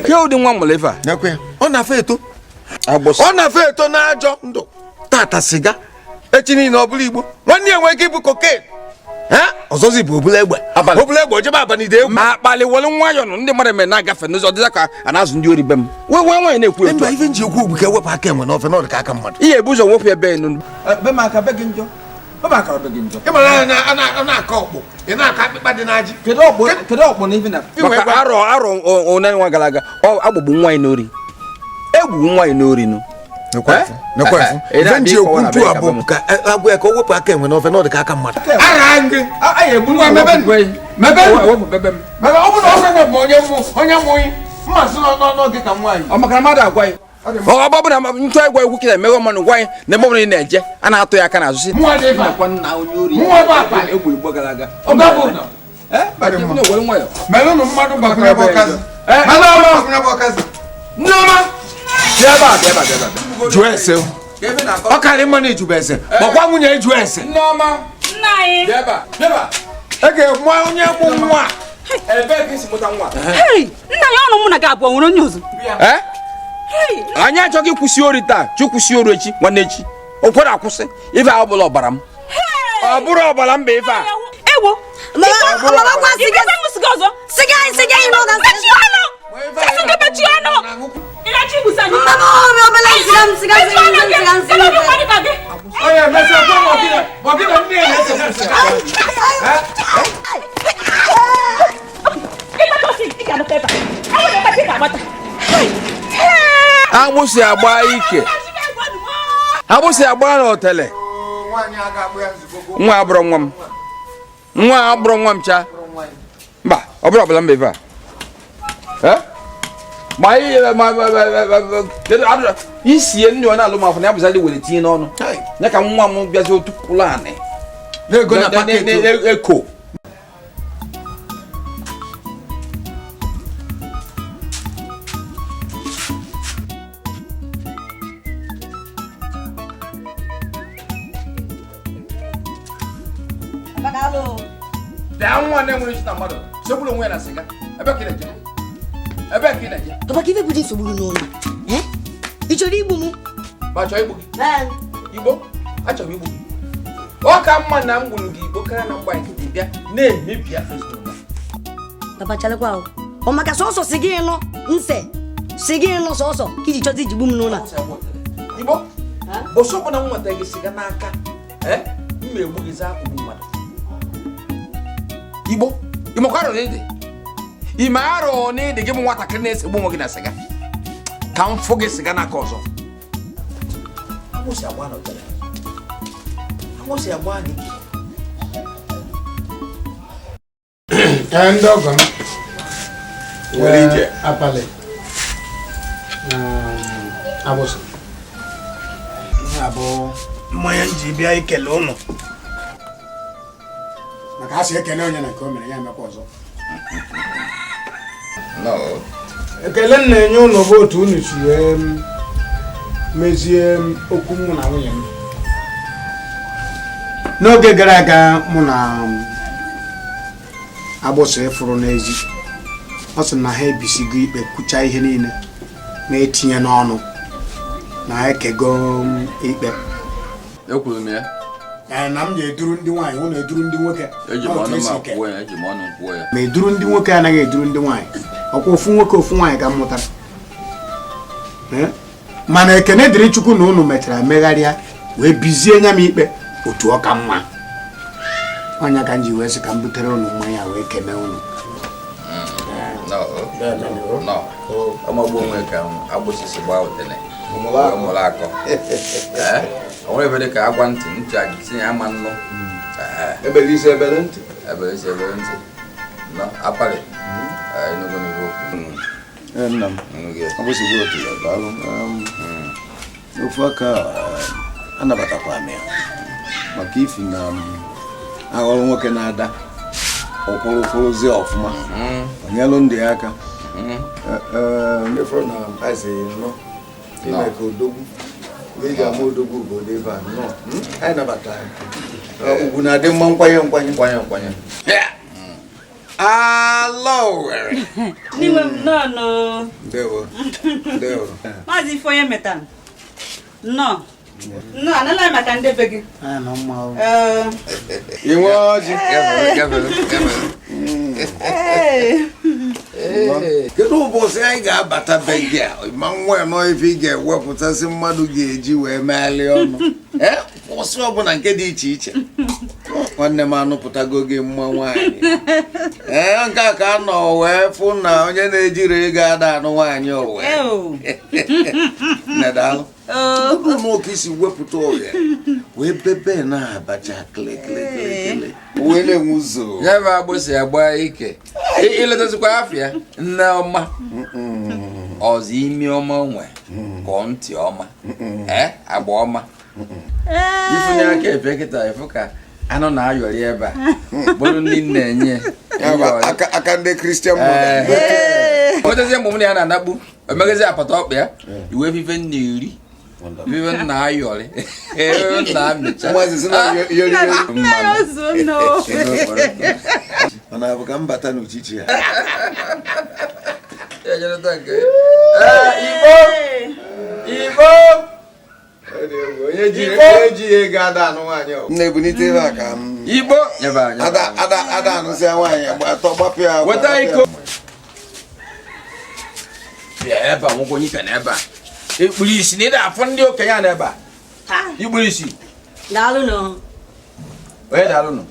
Ke ụdị nwa mụrụ ife a? Ọ na-afọ eto. Ọ na-afọ eto n'ajọ ndụ. Tata sịga echi niile ọ bụla igbo nwanne ya nwere ike ịbụ cocaine. Ọzọzi bụ obula egbe obula egbe ojebe abalị dị egwu. Ma akpali were nwayọọ nụ ndị mmadụ mere na-agafe n'ụzọ dịza ka a na-azụ ndị ori be m. Wee wee nwaanyị na-ekwu etu. Mba, ife nji ekwu bụ ka ewepụ aka enwe n'ofe n'ọdụ ka aka mmadụ. Ihe ebu ụzọ wepụ ebe nụ. Be m aka be gị njọ. Be m aka be gị njọ. Ị mara na na-akọ ọkpụ ị na-akọ akpịkpa dị n'ajị. Kedu ọkpụ kedu ọkpụ na ife na. Maka arọ arọ one nwa gara aga ọ agbụgbụ nwaanyị n'ori. Egbu nwaanyị n'ori nụ. Ife nji ekwu ntu a bụ ka agwa ya ka o wepụ aka enwe n'ofe n'ọdụ ka aka mmadụ. Ara gị. Mebe mebe ọ bụrụ na ọ gwagwa onye mụ onye mụghị mma sị n'ọnụ ka nwaanyị. Ọ maka na mmadụ agwa ya. Ọ bụ na ntụ egwa egwu kịta emeghe mmanụ gwa anyị na ebe ọbụla ị na-eje a na-atụ ya aka n'azụ sị. Mụnwa dị ebe a. Mụnwa ebe a. Egbu igbo gara aga. Ọ ga-abụ na. Melụnụ mmadụ gbakwunye bụ ọkazị. Melụnụ bụ ọkazị. Nneọma. Bịa ebe a bịa ebe a bịa ebe a. Jụọ ese. Ọ karị mma na ijụba ese. Kpọkwa nwunye jụọ ese. Nneọma. Nna anyị. Bịa ebe a bịa ebe a. E ga-enwe onye bụ nwa. Ebee ka isi mụta nwa? Nna ya ọnụ mụ na gị abụọ nwere onye ọzọ. Anyị achọghị ịkwụsị ori taa chi kwụsị ori echi nwanne echi o kwere akwụsị ife a ọbụla ọbara m ọ bụrụ ọbara mba ife a ewo Agbụsị agba ike agbụsị agba n'otele nwa abụrụ nwa m nwa abụrụ nwa m cha mba ọ bụrụ ọbụla mba ife a ma isie nri ọ na-alụ m afọ na ya bụzadị were tinye n'ọnụ ya ka nwa m bịazi otu kwụlụ anị eko. Papa, ka ife bụ nsogbu gị n'ụlọ? Ị chọrọ igbu m? Ma chọọ igbu gị. Igbo? Achọrọ m igbu gị. Ọ ka mma na m gburu gị igbo karịa na mgba nkịtị bịa na-emebi afọ ezinụlọ. Papa, chalekwa ahụ. Ọ maka sọsọ si gị nọ nse si gị nọ sọsọ ka iji chọta iji gbu m n'ụlọ. Igbo? Bọsọ bụ na m nweta gị siga n'aka m ma egbu gị zaa ogbu mmadụ. Igbo, ịmakwa arọ n'ịdị ime arọ n'ịdị gị bụ nwatakịrị na-esegbu onwe gị na sịga ka m fụ gị sịga n'aka ọzọ. Agbụsị agba n'otele. Agbụsị agba n'ike. Ndị ọgọ m were ije abalị agbụsị. Ihe a bụ mmanya m ji bịa ikele ụnụ. Maka a sị ekele onye na nke o mere ya emekwa ọzọ. Ekele m na-enye ụnụ bụ otu unu si wee mezie okwu mụ na nwunye m. N'oge gara aga mụ na agbụsị fụrụ n'ezi ọ sị na ha ebisigo ikpe kwucha ihe niile na-etinye n'ọnụ na ha ekego ikpe. Ekwuru m ya. Na m ga-eduru ndị nwaanyị ụnụ eduru ndị nwoke. Ma eduru ndị nwoke anaghị eduru ndị nwaanyị ọkwa ofu nwoke ofu nwaanyị ka m mụtara. Mana ekene dịrị Chukwu na ụnụ mechara megharịa wee bizie nya m ikpe otu ọ ka mma. Ọnya ka m ji wee sị ka m butere ụnụ mmanya wee kene ụnụ. Ọmagbu onwe ka agbụsị si gbaa otele mụrụ akọ. O nwere ebe dị ka agwa ntị ntị a tinye ama nnụ. Ebele isi ebele ntị. Ebele isi ebele ntị. Nọ apalị. Enugu n'ugwu. Nna m. Agbụsị bụ otu ya daalụ. Ofu aka anabatakwa m ya maka ifi na aghọrọ nwoke na-ada ọkwụrụkwụrụzie ọfụma onyelụ ndị ya aka. Ndị fọrọ na aịsị nọ ime ka odogwu eji ama odogwu obodo ebe a nọ anyị nabatara ugwu na-adị mma nkwanye nkwanye nkwanye nkwanye. Ala Owere. N'inwe m nọ. Ndewo. Ndewo. Maazị Ifeonye metara. Nnọọ. Nnọọ, anala maka ndị be gị. Inwe ọjị. Kedu ụbọchị anyị ga-abata be gị a ma nwa ya nọ ife ị ga-ewepụtasị mmadụ ga-eji wee meghalị ọnụ kwụsị ọbụla nke dị iche iche nwanne m anụpụtago gị mma nwaanyị ee nke a ka a nọ wee fụ na onye na-ejiri ego ada anụ nwaanyị owe nedalụ n'oke isi wepụta ohere wee bebe na abacha kịlịkịlịkịlị wee na-enwe ụzọ ya bụ agbụsị agba ike iletazikwa afịa nne ọma ọzọ imi ọma nwe kọọ ntị ọma agba ọma ifunye aka efe kịta efu ka anụ na-ayọrị ebe a bụrụ ndị na-enye aka ndị Kristian otezie mgbe mụ na ya na-anakpu emegezi apata ọkpa ya iwe ife nna eri ife nna ayọrị nna amịcha ọ na-abụ ka m bata n'uchichi ya Igbo onye ji ego ada anụ nwaanyị na-ebunite ebe a ka m Igbo ada anụsịa nwaanyị atọ gbapụ ya weta iko bịa ebe a nwoke onye ike na ebe a ikpuru isi na ị na-afụ ndị okenye a n'ebe a ikpuru isi daalụnụ onye daalụnụ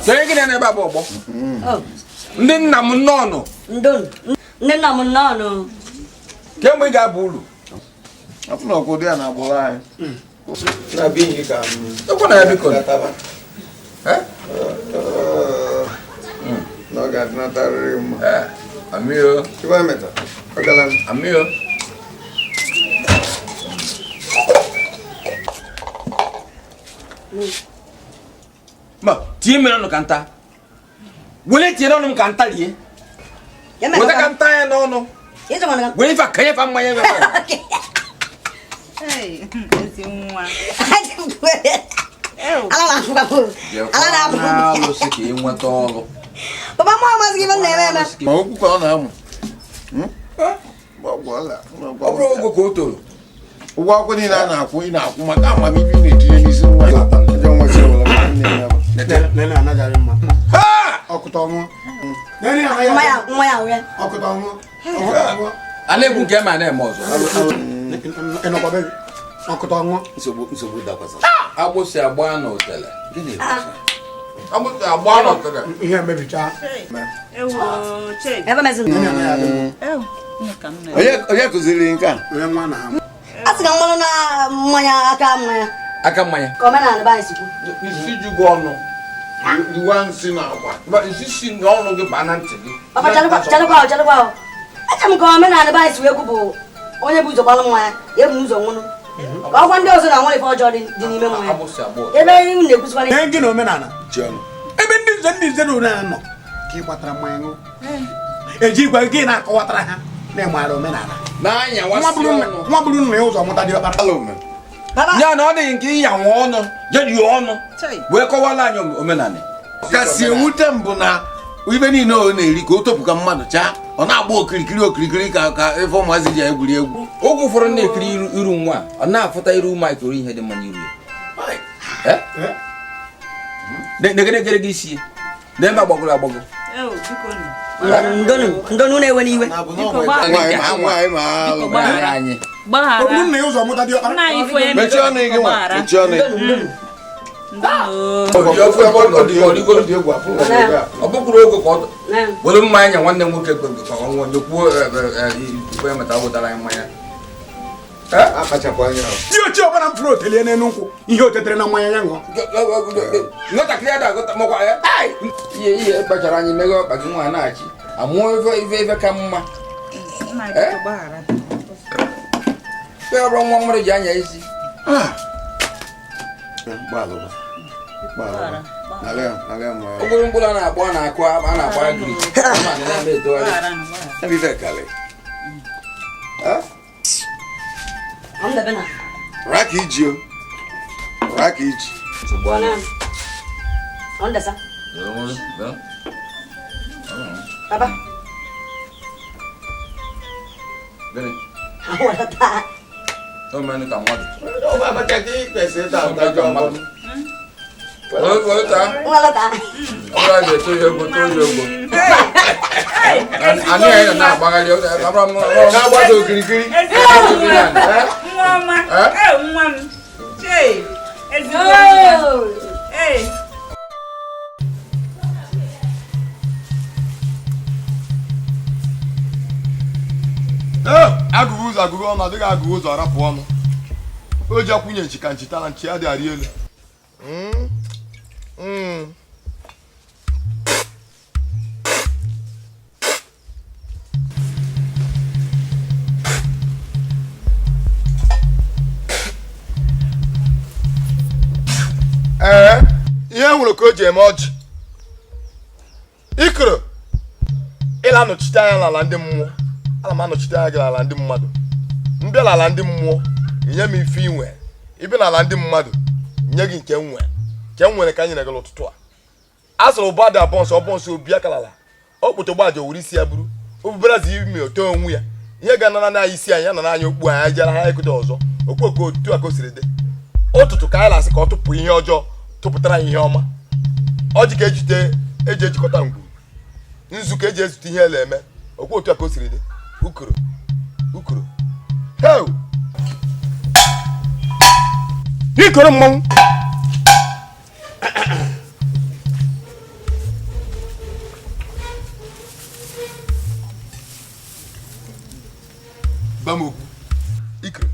onye gị na ebe a bụ ọgbọ ndị nna m nnọọnụ ndị nna m nnọọnụ kemgbe ị ga-aba uru afụ na ọkụ dị a na-agbụrụ anyị na-abịa ihe ka m na ya biko na ọ ga-adịnatarịrị mma amio amio ma tie mmiri ọnụ ka nta wele tie n'ọnụ m ka nta rie weta ka nta ya n'ọnụ were ife ka nyefe mmanya ebe alụsị ka ị nweta ọrụ papa mụ amasị gị na-eme eme ma okwu ka ọ na-amụ ọ bụrụ ogo ka o toro ụgwọ akwụkwọ niile a na-akwụ ị na-akwụ maka amamihe ị na-etinye n'isi nwa a na-ekwu nke ma na-eme ọzọ nsogbu dakwasara agbụsị agba n'otele agbụsị agba n'otele ihe emebicha onye kụziri nke a a sị ka mmanụ na mmanya aka mmanya aka mmanya ka omenala be anyị si kwu isi ju gị ọnụ riwa nsị na agwa isi si n'ọnụ gị baa na ntị gị papa chalụkwa chalụkwa eche m ka omenala be anyị si wee kwu bụ onye bụ ụzọ gbalụ mmanya ya bụ ụzọ nwụnụ ka ọkwa ndị ọzọ na nwere ife ọjọọ dị n'ime mmanya ebe unu na-ekwusikwana ihe gị na omenala ebe ndị nze ndị nze na omenala nọ ka ị gbatara mmanya ṅụ ejikwa gị na-akọwatara ha na ịmara omenala nwa bụrụ nna ya ụzọ mụta dị ọkpara ya na ọ dịghị nke ịya nwa ọnụ jeji ọnụ wee kọwara anyị omenala kasị ewute m bụ na ibe niile ọ na-eri ka o topụ ka mmadụ chaa ọ na-agba okirikiri okirikiri ka ka ife ụmụazị ji egwuri egwu oge ụfọdụ na-ekiri iru nwa ọ na-afụta iru Mike ori ihe dị mma n'iru ya negedegede gị isi na ebe agbagoro agbago ndonu na-ewe n'iwe ọ bụkwuru oge ka ọ were mmanya nye nwanne m nwoke nyekwuo ikpe meta wetara anyị mmanya di ochie ọbụla m fụrụ otelie n'elu nkwụ ihe o tetere na mmanya ya ṅụọ nwatakịrị ada agụta makwa ya ihe ihe kpachara anyị meghe ọkpa gị nwa na-achị amụọ ife ife ife ka mma ife ọbụrụ nwa mmadụ ji anya isi okporo mkpụrụ a na-akpọ a na-akụ a na-akpọ agri Raka iji o. Raka iji. Papa. O mere ka mmadụ. Ọ ka ị kwesịrị ịta ntaji ọgbọ. Were taa. Nwere taa. Ọ ga-eto ya ego too ya ego. Anyị ya na-agbagharị na-agbasa okirikiri. Nwa ọma. Nwa m. Chee. Ezigbo nwa. Ee. Agụghị ụzọ agụghị ọnụ adịghị agụghị ụzọ arapụ ọnụ. O ji akwụnye nchi ka nchi tara nchi adịghị arị elu. Ee, ihe nwere ka o ji eme ọjị. Ikoro ịla anọchite anya n'ala ndị mmụọ, ana m anọchite anya gị n'ala ndị mmadụ. Mbịa n'ala ndị mmụọ, nye m ife inwe. Ịbịa n'ala ndị mmadụ, nye gị nke m nwe. Nke m nwere ka anyị nyere gị n'ụtụtụ a. A sịrị ụba dị abụọ nsọ ọbọ nsọ obi akalala. O kpote gbaja owere isi ya buru. Obuberazi imi oto onwe ya. Ihe ga-anara n'anya isi anyị, ya nara anya okpu anyị, jere ha ekote ọzọ. Okpoko otu a ka o siri dị. Ụtụtụ ka anyị na-asị ka ọ tụpụ ihe ọjọọ, tụpụtara anyị ihe ọma. Ọjị ka ejite eji ejikọta ngwuru. Nzu ka eji ezute ihe ele eme. Okwu otu a ka o siri dị. Ukoro. Ukoro. Heu! Ikoro mmọnwụ. Gwa m okwu. Ikoro.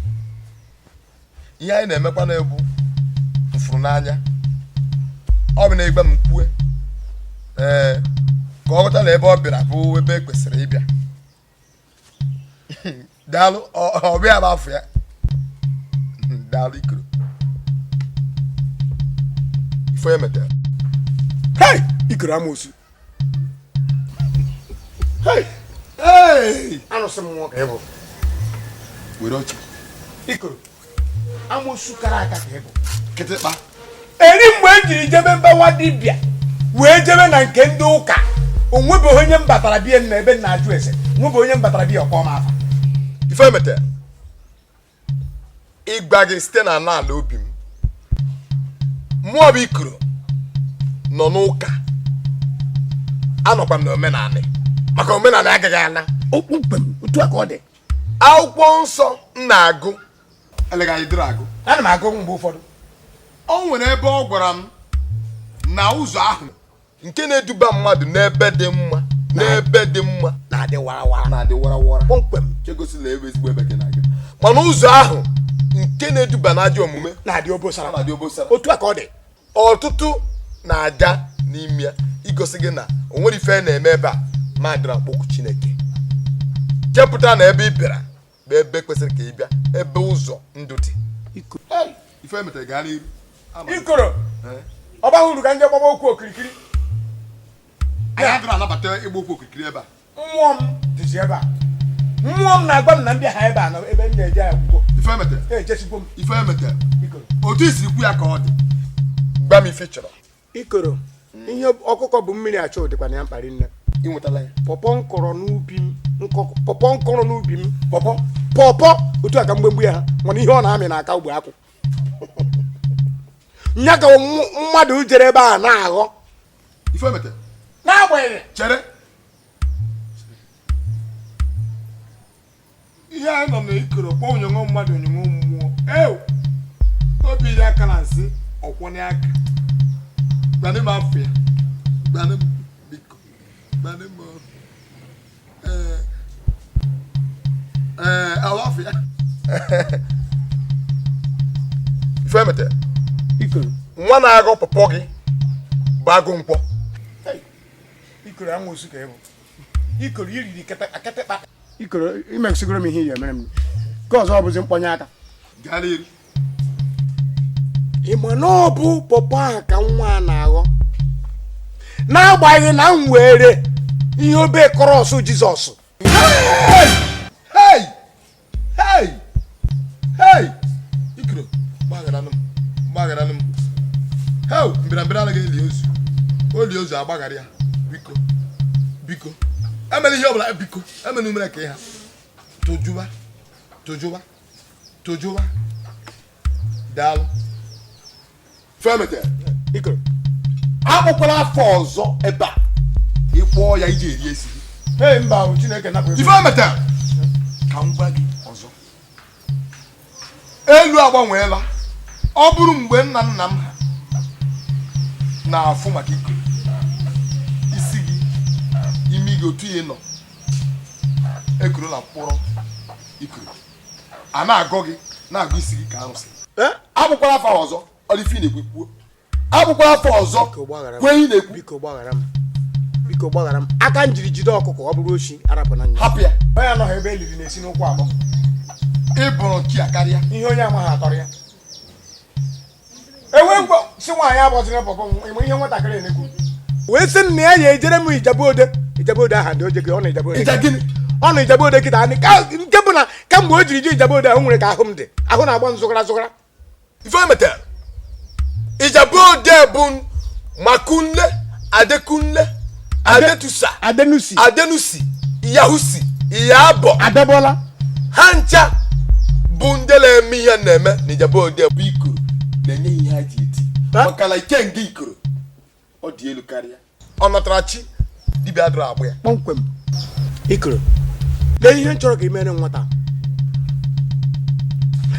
Ihe anyị na-emekwa na-ebu mfụrụ n'anya. Ọ bụ na ịgba m kwue. Ee, ka ọ ghọta na ebe ọ bịara bụ ebe e kwesịrị ịbịa. Daalụ, ọ bịa bụ afọ ya. Daalụ Ikoro. Ife onye metere. Hey! Ikoro amoosu. Hey! Hey! Anụsị m nwoke ị bụ. Were oche. Ikoro. Amoosu kara aka ka ị bụ. Kịtịkpa. Eri mgbe e jiri jebe mba nwa dibịa wee jebe na nke ndị ụka, o nwebeghị onye m batara bie na ebe m na-ajụ ese, nwebeghị onye m batara bie ọkpọ m afa. Ife metere. Ịgba gị site na ala ala obi m. Mmụọ bụ Ikoro nọ n'ụka. Anọkwa m n'omenanị. Maka omenanị agaghị ana. Okpukpe m otu a ka ọ dị. Akwụkwọ nsọ m na-agụ. Eleghị anyị dịrị agụ. Ana m agụ mgbe ụfọdụ. O nwere ebe ọ gwara m na ụzọ ahụ nke na-eduba mmadụ n'ebe dị mma n'ebe dị mma na-adị warawara na-adị warawara kpọmkwem chegosila ebe ezigbo ebe gị na-aga, mana ụzọ ahụ nke na-eduba n'ajọ omume na-adị obosara na-adị obosara. Otu a ka ọ dị. Ọtụtụ na-aga n'ime ya igosi gị na o nwere ife na-eme ebe a ma dịra mkpọkụ Chineke. Chepụta na ebe ị bịara bụ ebe kwesịrị ka ị bịa, ebe ụzọ ndụ dị. Ife emetere gaa n'iru. Ikoro. Ọ baghị uru ka nje gbaba okwu okirikiri. Anyị adịrị anabata ịgba okwu okirikiri ebe a. Mmụọ m dịzi ebe a. Mmụọ m na-agba m na ndị ha ebe a na ebe m na-eje akwụkwọ. Ife emetere. Ejesigbo m. Ife emetere. Otu i siri kwu ya ka ọ dị. Gwa m ife ị chọrọ. Ikoro, ihe ọkụkọ bụ mmiri achọ dịkwa na ya mkpa rinne. Ị nwetala ya. Pọpọ nkọrọ n'ubi m, pọpọ nkọrọ n'ubi m, pọpọ pọpọ otu a ka mgbemgbe ya ha, mana ihe ọ na-amị n'aka ugbo akwụ. Nya ka mmadụ jere ebe a na-aghọ. Ife emetere. N'agbanyeghị. Chere. Ihe anyị nọ n'Ikoro kpọọ onyonyo mmadụ onyonyo mmụọ. Ew! Obi iri aka na nsị ọkwọnye aka. Gbanị m afọ ya. Gbanị m biko. Gbanị m. Ee, awa afọ ya. Ife emetere. Ikoro. Nwa na-aghọ pọpọ gị bụ agụ nkwọ. Ikoro amoosu ka ị bụ. Ikoro iriri akịtịkpa. Ikoro imesigoro m ihe ị ga-emere m. Nke ọzọ ọ bụzi mkpọnye aka. Gaa n'iru. Ị ma na ọ bụ pọpọ ahụ ka nwa a na-aghọ. N'agbanyeghị na m were ihe obe krọs Jizọs. Hey! Hey! Hey! Hey! Ikoro, gbagharanụ m. Gbagharanụ m. Hey! Mbịarambịa anaghị eli ozu. O lie ozu agbaghara ya. Biko. Biko. Emela ihe ọbụla biko. Emela umere ka ịha. Tụjụwa. Tụjụwa. Tojuwa, daalụ. Femete, Ikoro. Akpọkwala afọ ọzọ ebe a. Ịkwọọ ya iji eri esi. Ee, mba, o Chineke napụ. Ifemete, ka m gwa gị ọzọ. Elu agbanweela. Ọ bụrụ mgbe nna nna m ha na-afụ maka ikoro isi gị, imi gị, otu ihe nọ ekoro na mkpụrụ ikoro a na-agọ gị, na-agụ isi gị ka arụsị. Abụkwala afọ ọzọ, ọ dị ife ị na-ekwu kwuo. Abụkwala afọ ọzọ, kwee ị na-ekwu. Biko gbaghara m, biko gbaghara m. Aka m jiri jide ọkụkọ, ọ bụrụ oshi arapụ na nya. Hapụ ya. Onye anọghị ebe eliri na-esi n'ụkwụ abụọ. Ị bụrụ chi a karịa. Ihe onye amaghị atọrọ ya. Enwe mgbe si nwaanyị agbaziri pọpọ m, ịma ihe nwatakịrị na-ekwu. Wee sị nna ya ya ejere m Ijabode. Ijabode aha dị oje gị, ọ na Ijabode. Ija gịnị? Ọ na Ijabode kịta anyị nke bụ na kamgbe o jiri je Ijabode ahụ nwere ka ahụ m dị. Ahụ na-agba m zụgara zụgara. Ifemete, Ijabode bụ Makunle, Adekunle, Adetusa, Adenusi, Adenusi, Iyahusi, Iyabo, Adebola. Ha ncha bụ ndị na-eme ihe na-eme na Ijabode bụ ikoro na-enye ihe ha ji eti. Maka na ikenga ikoro ọ dị elu karịa. Ọ natara chi dibịa dụrụ agbụ ya. Kpọmkwem. Ikoro, lee ihe m chọrọ ka ị mere nwata.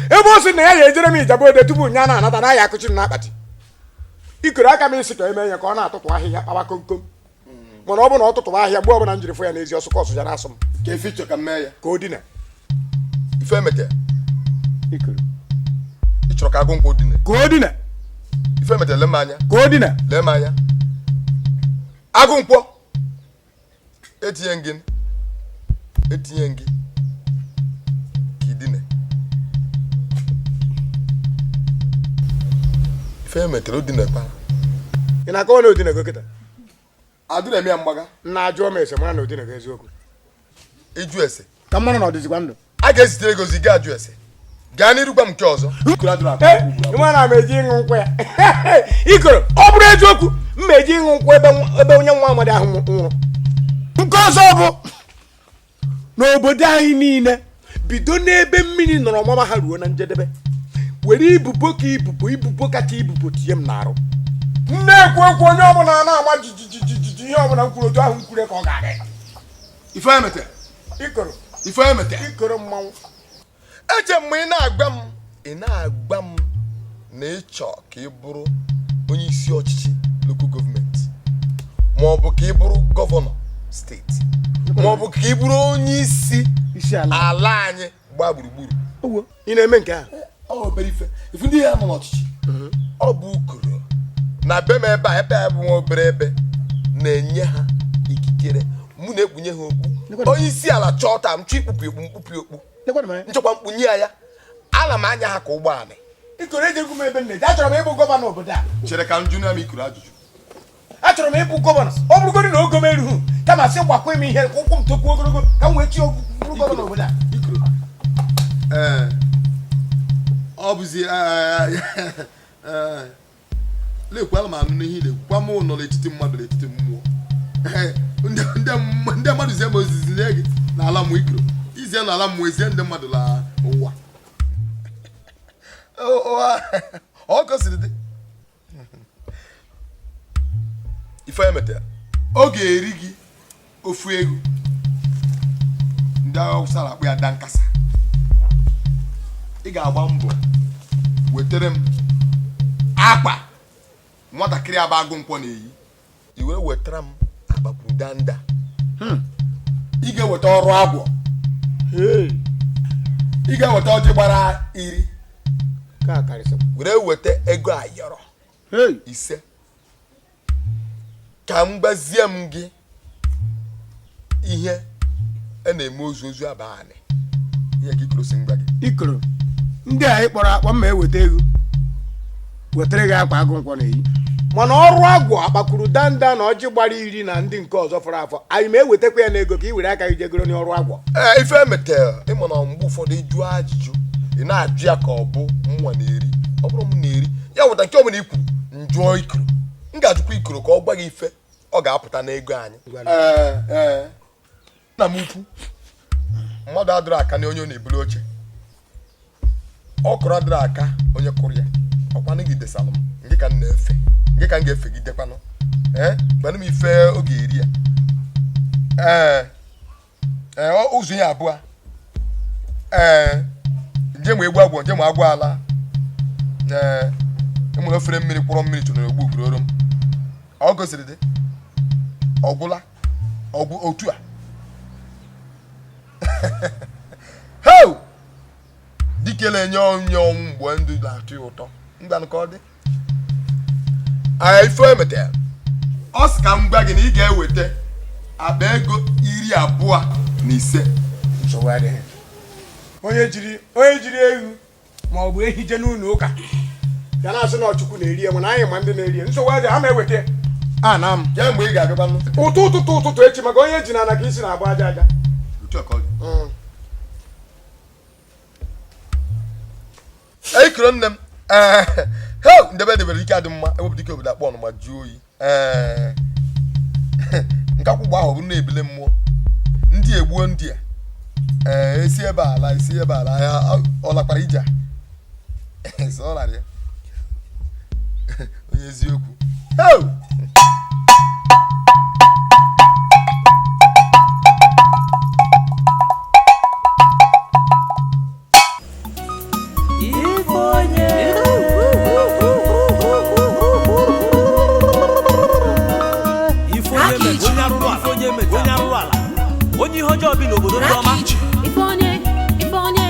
Ebe o si na ya ga-ejere m Ijabode tupu nya na-anata na ya akụchi m n'akpati. Ikoro, aka m isi ka eme ya ka ọ na-atụtụ ahịhịa kpawa komkom. Mana ọ bụ na ọ tụtụwa ahịhịa mgbe ọbụla m jiri fụ ya n'ezi ọsụkọ ọsụ ya na-asụ m. Ka efe ịchọ ka m mee ya. Ka o dina. Ifemete, Ikoro, ị chọrọ ka agụ nkwụ dina. Ka o dina. Ifemete, lee m anya. Ka o dina. Lee m anya. Agụ nkwọ. Etinye gị. Etinye gị. Ka ị dina. Ifemete, o dinakwala. Ị na-akọwa na o dinago kịta? Adịrị eme ya mgbaga. Nna ajụọ m ese mara na o dinago eziokwu. Ịjụ ese. Ka m mara na ọ dịzikwa ndụ. A ga-ezitere gị ozi, gaa ajụ ese. Gaa n'iru gwa m nke ọzọ. Ịma na m eji ịṅụ nkwụ ya. Ikoro, ọ bụrụ eziokwu, m eji ịṅụ nkwụ ebe onye nwa amadi ahụ nwụrụ. Nke ọzọ bụ n'obodo anyị niile, bido n'ebe mmiri nọrọ mama ha ruo na njedebe. Were ibubo ka ibubo, ibubo kacha ibubo tinye m n'arụ. M na-ekwu okwu onye ọbụla na-ama jijijijiji, ihe ọbụla m kwuru otu ahụ m kwuru ka ọ ga-adị. Ifemete. Ikoro. Ifemete. Ikoro mmanwụ. Eche mgbe ị na-agba m, ị na-agba m na ịchọ ka ị bụrụ onye isi ọchịchị local gọọmenti, ma ọ bụ ka ị bụrụ gọvanọ steeti, ma ọ bụ ka ị bụrụ onye isi ala anyị gbaa gburugburu. Ị na-eme nke a? Ọ obere ife. Ifu ndị ya nọ n'ọchịchị, ọ bụ ukoro na be m ebe a, ebe a bụ nwa obere ebe na-enye ha ikikere. Mụ na-ekpunye ha okpu. Onye isi ala chọọ taa m chọ ikpupu okpu, mkpupu okpu. Nchekwa mkpunye ya, ana m anya ha ka ụgbọala. Ikoro, ejegwu m ebe m na-eje. Achọrọ m ịbụ gọvanọ obodo a. Chere ka m jụ na m ikoro ajụjụ. Achọrọ m ịbụ gọvanọ. Ọ bụrụgodị na ogo m erughị, kama sị gbakwa m ihe ụkwụ m tokwuo ogologo ka m wee chi bụrụ gọvanọ obodo a. Ikoro, ee, ọ bụzi na-ekwu ala m anụ n'ihe na-ekwu kwa m nọ n'etiti mmadụ, n'etiti mmụọ. Ndị mmadụ zie m ozizi nye gị n'ala mmụọ. Ikoro, izie n'ala mmụọ, ezie ndị mmadụ n'ụwa. Ọ gosiri dị. Ifemete, ọ ga-eri gị ofu ego. Ndị Awụsa na-akpọ ya dankasa. Ị ga-agba mbọ wetere m akpa nwatakịrị aba agụ nkwọ na-eyi. I were wetara m akpakwuru danda. Ị ga-eweta ọrụ agwọ. Ị ga-eweta ọjị gbara 10. Were weta ego ayọrọ 5. Ka m gbazie m gị ihe a na-eme ozu ozu abalị. Ihe ka ikoro si ngwa gị. Ikoro, ndị a ị kpọrọ akpọ mma eweta ego wetara gị akwa agụ nkwọ na-eyi. Mana ọrụ agwọ akpakwuru danda na ọjị gbara 10 na ndị nke ọzọ fọrọ afọ, anyị ma ewetakwa ya n'ego ka ị were aka gị jegoro n'ọrụ agwọ. Ee, ife emetere ịma na mgbe ụfọdụ ịjụ ajụjụ, ị na-ajụ ya ka ọ bụ mụnwa na-eri. Ọ bụrụ m na-eri ya weta nke ọbụla i kwuru, njụọ ikoro. M ga-ajụkwa ikoro ka ọ gwa gị ife ọ ga-apụta n'ego anyị. Ee, nna m ukwu, mmadụ adịrọ aka na onye ọ na-ebuli oche. Ọkụrụ adịrị aka onye kụrụ ya ọkwanụ gị desalụ m nke ka m na-efe nke ka m ga-efegidekwanụ ee gbanụ m ife oge eri ya ee ee ụzọ ihe abụọ ee njem egbu agwọ njem agwọ ala ee enwere ofere mmiri kwụrọ mmiri chụrụ ogbu ugboro m ọ gosiri dị ọgwụla ọgwụ otu a heu dike na-enye onye ọnwụ mgbe ndụ na-atụ ya ụtọ ngwanụ ka ọ dị ife emetere ọ sị ka m gwa gị na ị ga-eweta akpa ego 25. Nsogbu adịghị. Onye jiri ewu ma ọ bụ ehi je n'ụlọ ụka ya na-asị na Chukwu na-eri ya mana anyị ma ndị na-eri ya nsogbu adịghị ha ma eweta ana m kemgbe ị ga-abịakwanụ ụtụtụ echi maka onye ji na ana ka isi na-agba aja aja. Ekuru nne m ee ndebe debere ike adị mma ewepụta ike obodo akpọ ọnụma jụọ oyi ee nke akwụkwọ ahụ bụ na-ebile mmụọ ndị egbuo ndị a ee esi ebe ala esi ebe ala ya ọ lakwara ije a sọ ọ lara ya onye eziokwu. Onye ihe ọjọọ bi n'obodo ndị ọma. Ife onye ife onye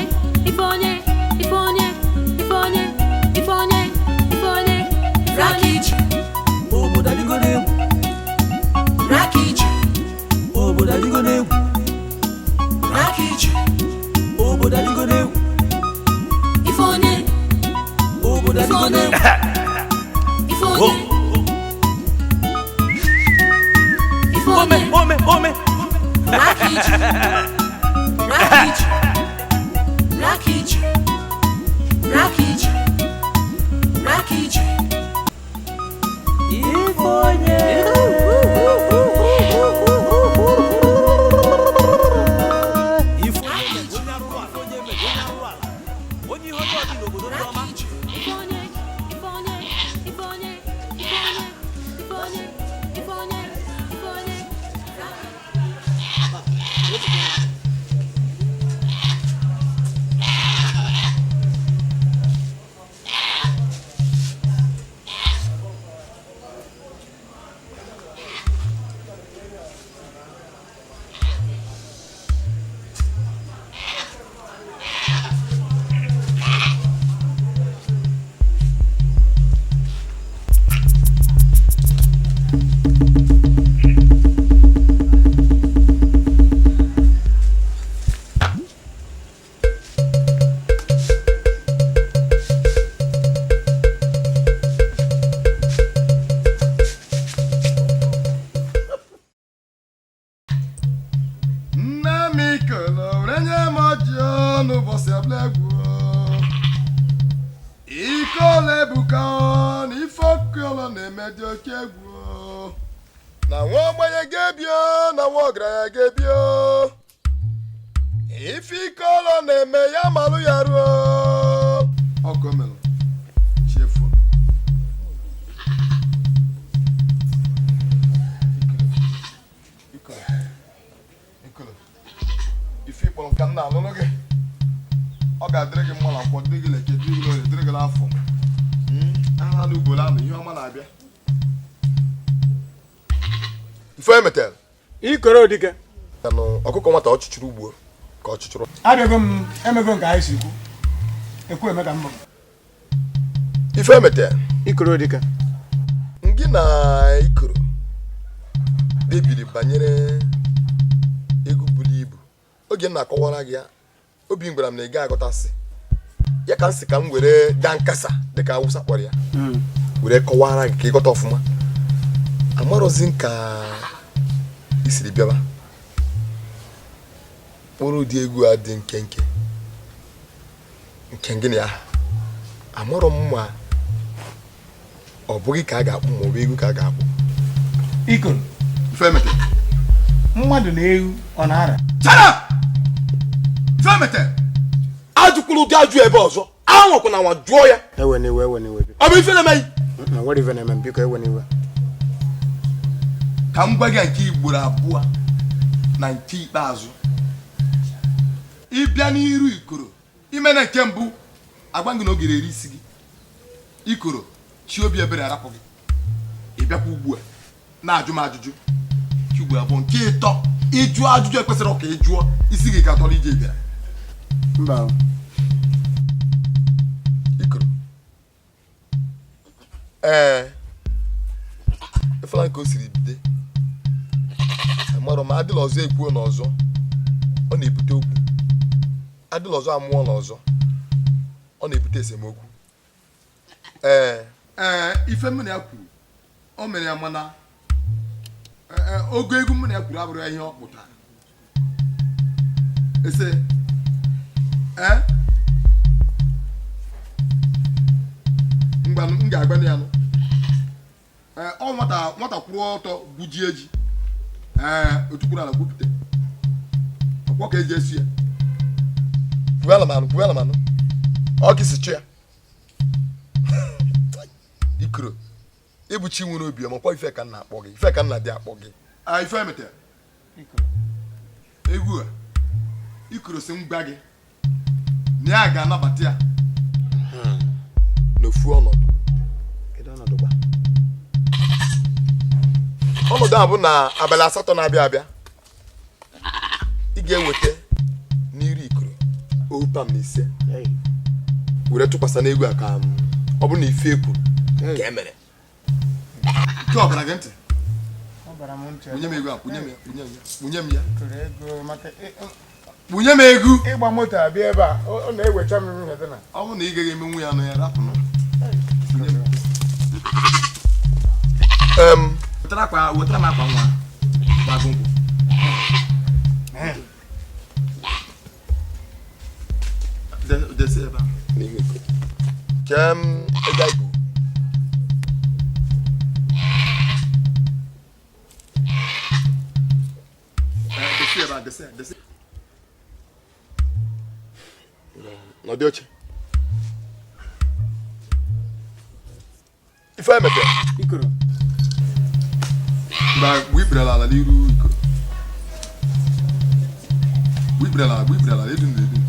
ife onye ife onye ife onye ife onye ife onye. Obodo adịgo n'egwu. Obodo adịgo n'egwu. Obodo adịgo n'egwu. Ife onye. Obodo adịgo n'egwu. Ife onye. Ife onye. Ome ome. Rakij. Rakij. Rakij. Rakij. Ife onye. Onye ihe ọjọọ bi n'obodo ndị ọma. Ife onye ife onye ife onye ife onye ife onye ife onye ife onye. Na nwa ogbenye ga-ebio na nwa ọgaranya ga-ebio ife ike ọlọ na-eme ya malụ ya ruo ọkụ melụ chefuo. Ife ịkpọrọ nka m na-alụlụ gị ọ ga-adịrị gị mma na nkwọ dịrị gị leke dịrị gị n'orie dịrị gị n'afọ aha na ugboro anụ ihe ọma na-abịa. Ife emetere ikoro dike ọkụkọ nwata ọchịchịrị ugbo ka ọchịchịrị abịago m emego nke anyị si kwu ekwu eme ka mbọ. Ife emetere ikoro dike ngị na ikoro kpebiri banyere ego buru ibu oge m na-akọwara gị ya obi m gwara m na ị ga-agọtasị ya ka m sị ka m were daa nkasa dịka Awụsa kpọrọ ya were kọwara gị ka ịghọta ọfụma amarọzi ka i siri bịaba kpụrụ ụdị egwu a dị nkenke nke gịnị ya amarọ m ma ọ bụghị ka a ga-akpụ ma ọ bụ egwu ka a ga-akpụ. Ikoro ife emete mmadụ na ewu ọ na-ara chara ife emete ajụkwuru ụdị ajụ ebe ọzọ. Anwakwana anwa jụọ ya. Ewena iwe, ewena iwe. Ọ bụ ife na-eme? Nwere ife na-eme, biko, ewena iwe. Ka m gwa gị nke ugboro abụọ na nke ikpeazụ, ịbịa n'iru Ikoro ime na nke mbụ, agwa gị na oge eri isi gị. Ikoro chi obi ebere arapụ gị. Ị bịakwa ugbu a na-ajụ m ajụjụ nke ugboro abụọ, nke ịtọ, ịjụ ajụjụ ekwesịrị ka ị jụọ, isi gị ka atọrọ ije bịara. Mba. Ikoro, ee, efela nke o siri bido amarọ ma adịla ọzọ ekwuo n'ọzọ, ọ na-ebute okwu. Adịla ọzọ amụọ n'ọzọ, ọ na-ebute esemokwu. Ee ee, ife m na ya kwuru o mere ya, mana ogo egwu m na ya kwuru abụrụ ya ihe ọ kpụtara. Ese ee, ngwanụ, m ga-agbanụ ya nụ. Ee, ọ nwata kwụrụ ọtọ gwujie ji. Ee, otukwuru ala gwupụta ọkwọ ka eji esi ya. Kwuwela manụ ọ ka isi chụ ya. Ikoro, ịbụ chi nwere obi ọma, kwa ife ka nna akpọ gị, ife ka nna dị akpọ gị. Ife emete egwu a, Ikoro si m gwa gị na ya ga-anabata ya n'ofu ọnọdụ. Ọnọdụ a bụ na abalị 8 na-abịa abịa, ị ga-eweta n'iru Ikoro ohu pam na 5 were tụkwasị n'egwu a, ka ọ bụrụ na ife ekwuru ka e mere. Nke ọ bara gị ntị? Kwụnye m ego a, kwụnye m ya, kwụnye m ya, kwụnye m ego. Ịgba moto abịa ebe a, ọ na-ewecha m ihe dị na. Ọ bụrụ na ị gaghị emenwu ya nụ ya, rapụnụ. Wetara m akwa nwa gbagụ nkwụ. Desi ebe a. Kem ego ikwu. Desi ebe a, desi, desi. Nọdị oche. Ife emepe. Ikoro. Mgbe ikpere ala n'iru Ikoro. Mgbe ikpere ala, edu na edu.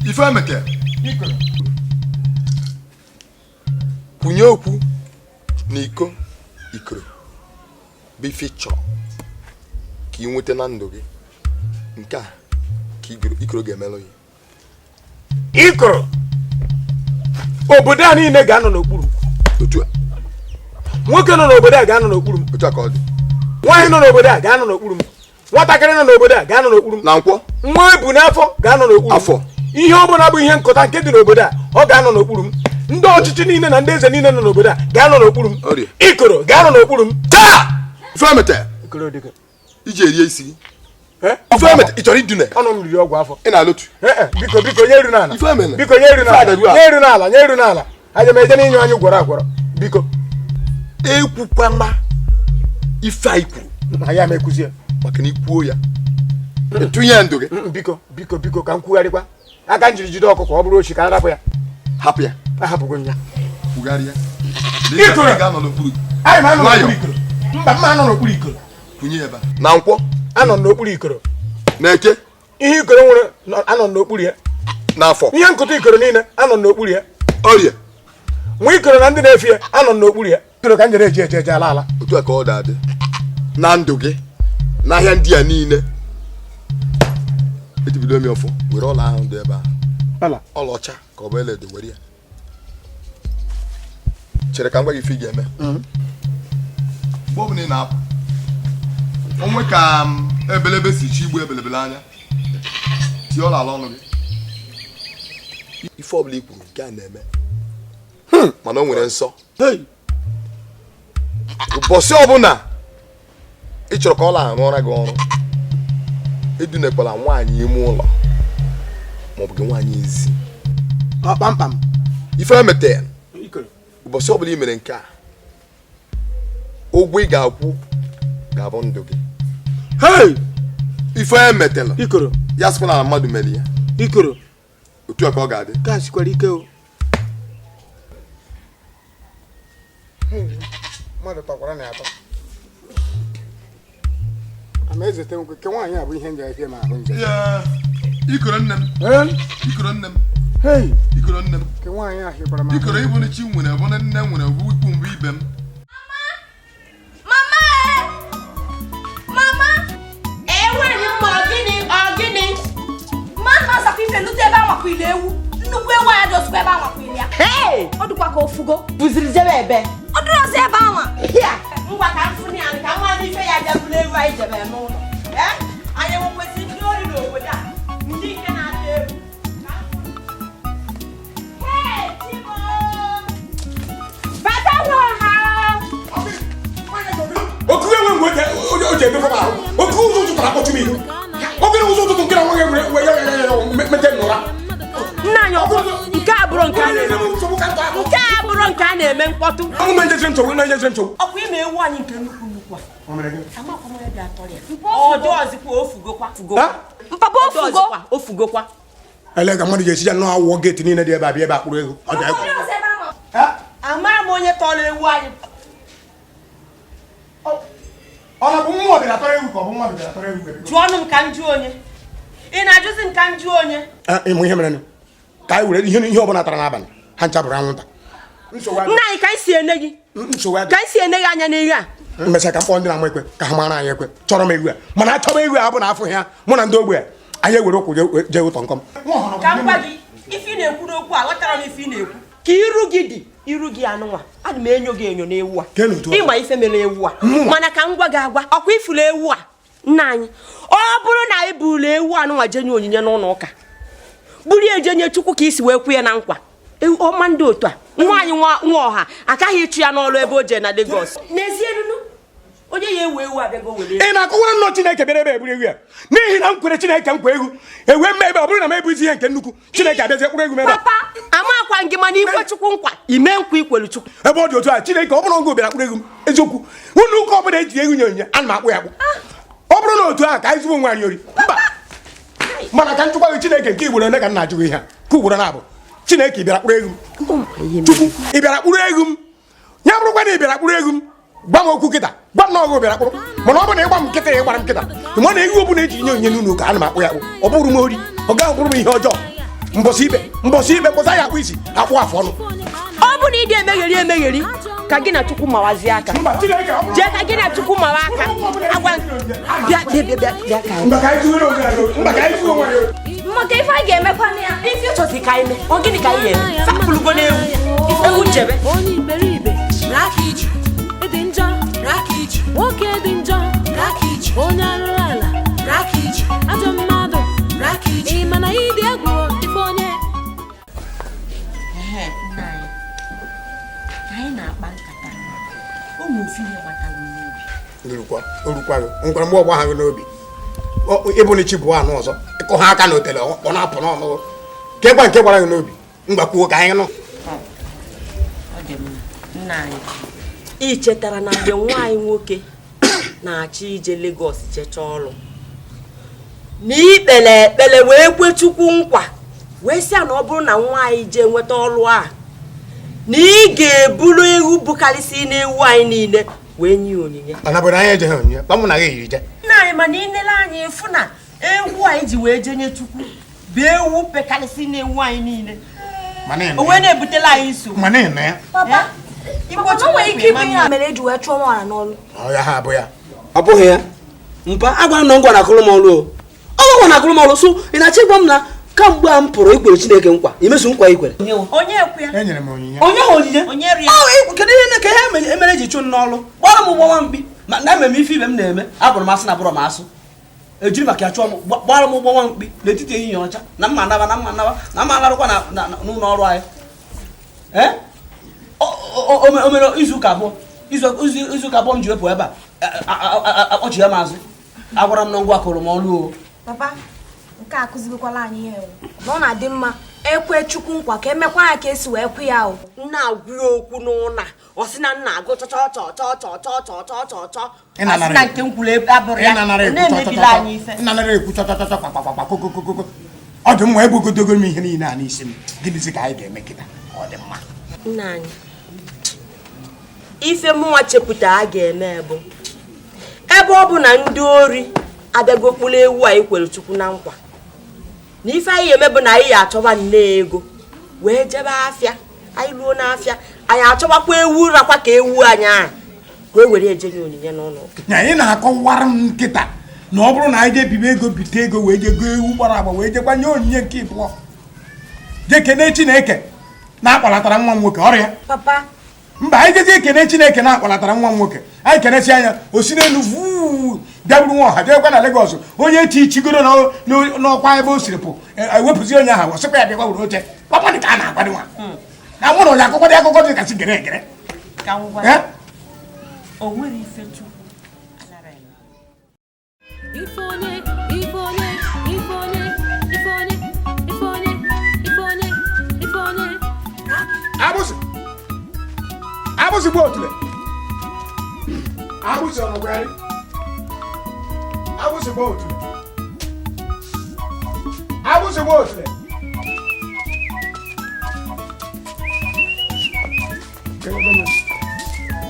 Ife emeke. Ikoro. Kwunye okwu n'iko Ikoro bụ ife chọrọ ka ị nweta na ndụ gị. Nke a ka Ikoro ga-emelụ ya. Ikoro, obodo a niile ga-anọ n'okpuru. Otu a. Nwoke nọ n'obodo a ga-anọ n'okpuru m. Otu a ka ọ dị. Nwaanyị nọ n'obodo a ga-anọ n'okpuru m. Nwatakịrị nọ n'obodo a ga-anọ n'okpuru m. Na nkwọ. Nwa ebu n'afọ ga-anọ n'okpuru m. Afọ. Ihe ọ bụla bụ ihe nkọta nke dị n'obodo a, ọ ga-anọ n'okpuru m. Ndị ọchịchị niile na ndị eze niile nọ n'obodo a ga-anọ n'okpuru m. Ikoro ga-anọ n'okpuru m. Taa! Ife emete. Ikoro dịka. Iji erie isi gị. Ife emete, ị chọrọ idune? Ọnụ m riri ọgwụ afọ. Ị na-alụtu. Biko, biko, nye eru n'ala. Ife emene. Biko, nye eru n'ala. Nye eru n'ala, nye eru n'ala. Aja m eje n'inyo anyị gwọrọ agwọrọ. Biko. Ekwukwana ife anyị kwuru. Na ya m ekwuzie. Maka na ikwuo ya, tụnye ndụ gị. Biko, biko, biko, ka m kwugharịkwa. Aka m jiri jide ọkụkọ, ọ bụrụ ochi ka m rapụ ya. Hapụ ya. Ahapụgo m ya. Kwugharịa. Ikoro. Ga-anọ n'okpuru gị. Anyị ma anọ n'okpuru Ikoro. Mba, mma anọ n'okpuru Ikoro. Kwunye ebe a. Na nkwọ. Anọ n'okpuru Ikoro. Na eke. Ihe Ikoro nwere anọ n'okpuru ya. N'afọ. Ihe nkụta Ikoro niile anọ n'okpuru ya. Orie. Nwa Ikoro na ndị na-efi ya anọ n'okpuru ya. Ikoro ka m jere eji eje eje ala ala. Otu a ka ọ dị na ndụ gị n'ahịa ndị a niile. Ejibido m ọfọ were ọla ahụ dị ebe ahụ. Ọlaọcha ka ọ bụ eledo, were ya. Chere ka m gwa gị ife ị ga-eme. Mgbe ọ bụla ị na-apụ, onwe ka ebelebe si chi igbu ebelebele anya, tie ọla ala ọnụ gị. Ife ọbụla i kwuru nke a na-eme, mana o nwere nsọ. Ụbọchị ọbụla ị chọrọ ka ọla arụ ọra gị ọrụ, edunekwala nwaanyị ime ụlọ maọbụ gị nwaanyị ezi. Kpamkpam. Ife emete ụbọchị ọbụla ị mere nke a, ụgwọ ị ga-akwụ Ga-abụ ndụ gị. Ife emetela ikoro ya sịkwa na mmadụ mere ya ikoro otu a ka ọ ga-adị. Ka sikwara ike o. Mmadụ tọkwara na atọ. Amaezete nwoke ke nwaanyị a bụ ihe ndị ahịa ma ahụ nje. Ikoro nne m. Ikoro nne m. Ikoro nne m. Ke nwaanyị a hịkwara m. Ikoro ịbụ na chi nwere bụ na nne nwere bụ ikwu mbụ ibe m. Mama! Mama! Enweghị mma ọ gịnị ọ gịnị? Mama sakwa ife nnukwu ebe amakwa ile ewu. Nnukwu ewu anya dọsịkwa ebe amakwa ile ya. Ọ dịkwa ka ofugo. Buziri jebe ebe. Ọ dịrị ọzọ ebe anwa. Ngwa ka m fụ ya ka nwa n'ife ya bịa buru ewu anyị jebe n'ụlọ. Anyị nwekwesịrị ndị ori n'obodo a ndị nke na-ata ewu. Bata nwa ha. Oku enwe mgbe o ji emefe m ahụ. Oku ụzọ ụtụtụ na-akpọchu m ihu. Ogere ụzọ ụtụtụ nke na nwa gị mete n'ụra. Nna anyị nke a bụrụ nke a nke a bụrụ nke a na-eme mkpọtụ. Ọnwụ na njezire nchogbu na njezire nchogbu. Ọkwa ime ewu anyị nke nnukwu nnukwu a. Amakwa m ebe atọrọ ya. Ọ dọọzikwa ofugokwa. Papa ofugo. Ofugokwa. Ele ka mmadụ ga-esi ya nnọọ awụọ geeti niile dị ebe a bịa ebe a kpụrụ ego. Ọ dị egwu. Amara m onye tọrọ ewu anyị. Ọ na bụ mmụọ bịara tọrọ ewu ka ọ bụ mmadụ bịara tọrọ ewu? Jụọ ọnụ m ka m jụọ onye. Ị na-ajụzi m ka m jụọ onye? Ịmụ ihe mere ka anyị were ihe ọbụla tara n'abalị ha ncha bụrụ anwụnta. Nna anyị ka anyị si ene gị. Ka anyị si ene gị anya n'ihe a. Mmesịa ka m kpọọ ndị na-ama ekwe ka ha mara anyị ekwe chọrọ m ewu a mana achọba ewu a bụ na afọ ya mụ na ndị ogbe a anyị ewere ụkwụ jee ụtọ nkọm. Ka m gwa gị ife ị na-ekwu n'okwu a ghọtara m ife ị na-ekwu. Ka iru gị dị iru gị anụnwa ana m enyo gị enyo n'ewu a. Ịma ife mere ewu a mana ka m gwa gị agwa ọkwa ifuru ewu a nna anyị ọ bụrụ na anyị buru ewu anụnwa jenye onyinye n'ụlọ ụka buru eje nye Chukwu ka isi wee kwu ya na nkwa ọma ndị otu a nwaanyị nwa ọha akaghị ịchụ ya n'ọrụ ebe o jee na Lagos. N'ezie nunu onye ya ewu ewu abịago were. Ị na-akọwara nnọọ Chineke bịara ebe eburu ewu ya n'ihi na m kwere Chineke nkwa egwu ewee mme ebe ọ bụrụ na m ebuzi ihe nke nnukwu Chineke abịazie kpụrụ egwu m ebe a. Papa amakwa gị mana ikwe Chukwu nkwa ime nkwa ikwelu Chukwu. Ebe ọ dị otu a Chineke ọ bụrụ ngụ bịara kpụrụ egwu m eziokwu unu ụka ọbụla eji egwu nye onyinye ana m akpụ ya akpụ. Ọ bụrụ na otu ahụ ka anyị zụbụ onwe anyị ori mba mana ka nchụkwa gị Chineke nke ugboro ole ka m na-ajụ gị ihe a ka ugboro na-abụ Chineke ị bịara kpụrụ egwu m Chukwu ị bịara kpụrụ egwu m ya bụrụkwa na ị bịara kpụrụ egwu m gwa m okwu kịta gwa m na ọgụ bịara kpụrụ mana ọ bụ na ịgba m nkịta ya ịgbara m nkịta ma na egwu ọbụla eji nye onyinye n'ụlọ ụka ana m akpụ ya akpụ ọ bụrụ m ori ọ gaghị bụrụ m ihe ọjọọ mbọsị ikpe mbọsị ikpe mbọsị anyị akpụ isi akpụ afọ ọnụ. Ọ bụ na ị dị emegheri emegheri ka gị na Chukwu mawazie aka jee ka gị na Chukwu mawa aka agwa bịa bịa bịa bịa ka Maka ife anyị ga-emekwa na ya. Ife ịchọzi ka anyị mee ọ gịnị ka anyị ga-eme fapụlụgo n'ewu ewu chebe. Onye iberibe ịdị njọ nwoke dị njọ onye arụrụ ala ajọ mmadụ ị ma na ịdị egwu ife onye. Anyị na-akpa nkata ụmụ ofu ihe gbatara n'obi. Orukwa nkwara mgbe ọgba ha gị n'obi ịbụ na chi bụ anụ ọzọ ịkụ ha aka n'otele ọ na-apụ n'ọnụ ka ịgwa nke gbara gị n'obi mgbakwuo ka anyị nụ. Ọ dị mma nna anyị ị chetara na mgbe nwaanyị nwoke na-achọ ije Lagos chechaa ọrụ na ikpere ekpere wee kwe Chukwu nkwa wee sị ya na ọ bụrụ na nwaanyị jee nweta ọrụ a na ị ga-eburu ewu bụkarịsị n'ewu anyị niile wee nye onyinye. Anabụrụ anyị ejeghị onyinye kpa mụ na gị yiri je. Nna anyị mana inele anyị fụ na ewu anyị ji wee jenye Chukwu bụ ewu pekarịsị n'ewu anyị niile o wee na-ebutela anyị nsogbu. Mana ị nọ ya. Papa o nwere ike ịbụ ihe a mere eji wee chụọ nwaanyị n'ọrụ. Ọ ya ha abụ ya. Ọ bụghị ya mpa agwa na ngwa na-akụrụ m ọrụ o ọ ngwa na-akụrụ m ọrụ so ị na-achọ ịgwa m na kamgbe a m pụrụ ikwere Chineke nkwa imezu nkwa ikwere. Onye ekwe ya? Enyere m onyinye. Onye ha onyinye? Kedu ihe ka ihe emere eji chụ n'ọrụ gbara m ụgbọ nwa mkpi ma na ememe ife ibe m na-eme abụrụ m asụ na abụrụ m asụ ejiri maka ya chụọ m gbara m ụgbọ nwa mkpi n'etiti ehihie ọcha na mma naba na mma naba na mma larụkwa n'ụlọ ọrụ anyị. Ee o mere izuụka abụọ izuụka abụọ m ji wepụ ebe a ọchị ya m azụ agwara m na ngwa kụrụ m ọrụ o. Papa nke a akụzigokwala anyị ihe na ọ na-adị mma Ekwe Chukwu nkwa ka emekwa ya ka esi wee kwu ya o. Nna agwa ya okwu n'ụna ọ sị na nna agụ chọ chọ chọ chọ chọ chọ chọ chọ chọ chọ asị na nke m kwuru abụrụ ya na-emebila anyị ife ịnanara ekwu chọ chọ chọ chọ kpakpakpakpa kokokokoko ọ dị mma egbugodogo m ihe niile a n'isi m. Gịnịzi ka anyị ga-eme kịta? Ọ dị mma. Nna anyị, ife mụnwa chepụta a ga-eme bụ ebe ọ bụ na ndị ori abịago kpụrụ ewu anyị kwere Chukwu na nkwa na ife anyị eme bụ na anyị achọba nne ego wee jebe afịa. Anyị ruo n'afịa anyị achọbakwa ewu rakwa ka ewu anyị ahụ wee were eje nye onyinye n'ụlọ. Na ị na-akọwara m nkịta na ọ bụrụ na anyị jee bibe ego bite ego wee jee goo ewu gbara agba wee jekwa nye onyinye nke ịbụọ jee kene Chineke na-akpalatara nwa m nwoke ọrịa. Papa, mba, anyị jezie ekene Chineke na-akpalatara nwa m nwoke, anyị kenesi anya o si n'elu vuu bịaburu nwa ọha jekwa na Lagos onye chi chigoro n'ọkwa ebe o siri pụ ewepụzi onye ahụ ọ sịkwa ya bịakwa were oche. Papa dị ka a na-agwa dị nwa na mụ na onye akụkọ dị akụkọ dị kasị gere egere. Agbụsị agbụsị gbuo otule agbụsị ọnọgwarị agbụsị gbuo otule agbụsị gbuo otule.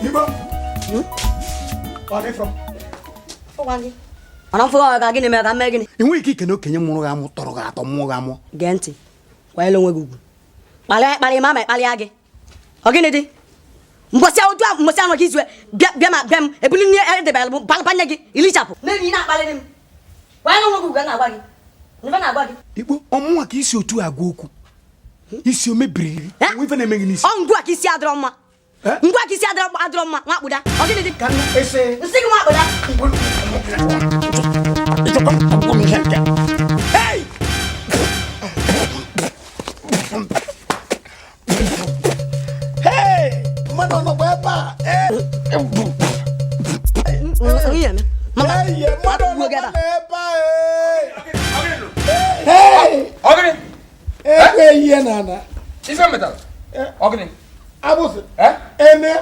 Igbo ọ dị from mana mfụ ọ ga gịnị mere ka m mee gịnị? Ị nweghị ike ikene okenye mụrụ gị amụ tọrọ gị atọ mụọ gị amụọ. Gee ntị, kwanyere onwe gị ugwu. Kparịa kparịa ma ma kparịa gị. Ọ gịnị dị? Mbọsị otu a mbọsị anọ ka izu bịa bịa ma bịa m ebuli nne edebere m banye gị ilichapụ. Mebi ị na-akparịrị m. Kwanyere onwe gị ugwu na-agwa gị. Ife na-agwa gị. Igbo ọmụnwa ka isi otu agwa okwu. Isi o mebiri gị. Ife na-eme gị n'isi. Ọ ngwa ka isi adịrọ mma. Ngwa ka isi adịrọ mma nwa akpụda. Ọ gịnị dị? Ka ese. Nsị gị nwa akpụda. Hey! Hey! Mmadụ nọkwa ebe a. Mmadụ nọkwa ebe a. Ọ gịnị? Ekwe ihe na ana. Ife metara. Ọ gịnị? Agbụsị. Ene.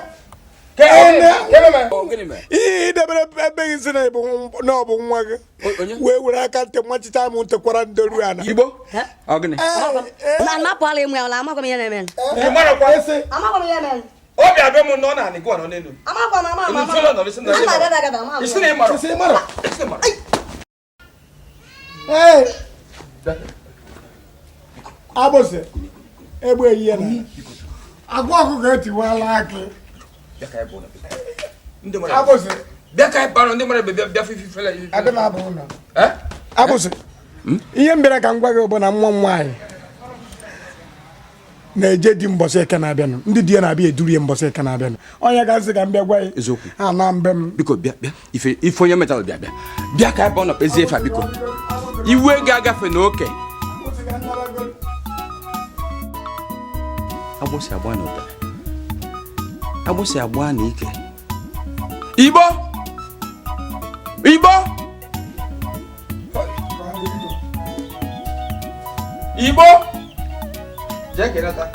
Ihe idebere ebe gị si na ọ bụ nwa gị wee were aka ntị machicha m ntekwara ndoru ana. Igbo? Ọ gịnị? Na apụala ịmụ ya ụla amakwa m ihe na-eme. Amakwa m ihe na-eme. Obi abịa m nọ n'anị gị nọ n'elu. Amakwa m ama ama. Isi na ịmara. Isi ịmara. Ee. Agbụsị. Egbe ihe na. Agwa ọkụkọ etiwala akị. Agbụsị. Bịa ka anyị bara ndị mmadụ bịa fififele. Adị m abụ ụlọ. Agbụsị. Ihe m bịara ka m gwa gị bụ na nwa m nwaanyị na-eje di mbọsị eke na-abịanụ. Ndị di ya na-abịa eduru ya mbọsị eke na-abịanụ. Onye ga-asị ka m bịa gwa ya. Eziokwu. Ana mbe m. Biko bịa bịa. Ife onye metara bịa bịa. Bịa ka anyị baa ụlọ kpezie ife a biko. Iwe ga-agafe n'oke. Agbụsị agba n'ụtara. Agbụsị agba n'ike. Igbo! Igbo! Igbo! Jee kenata.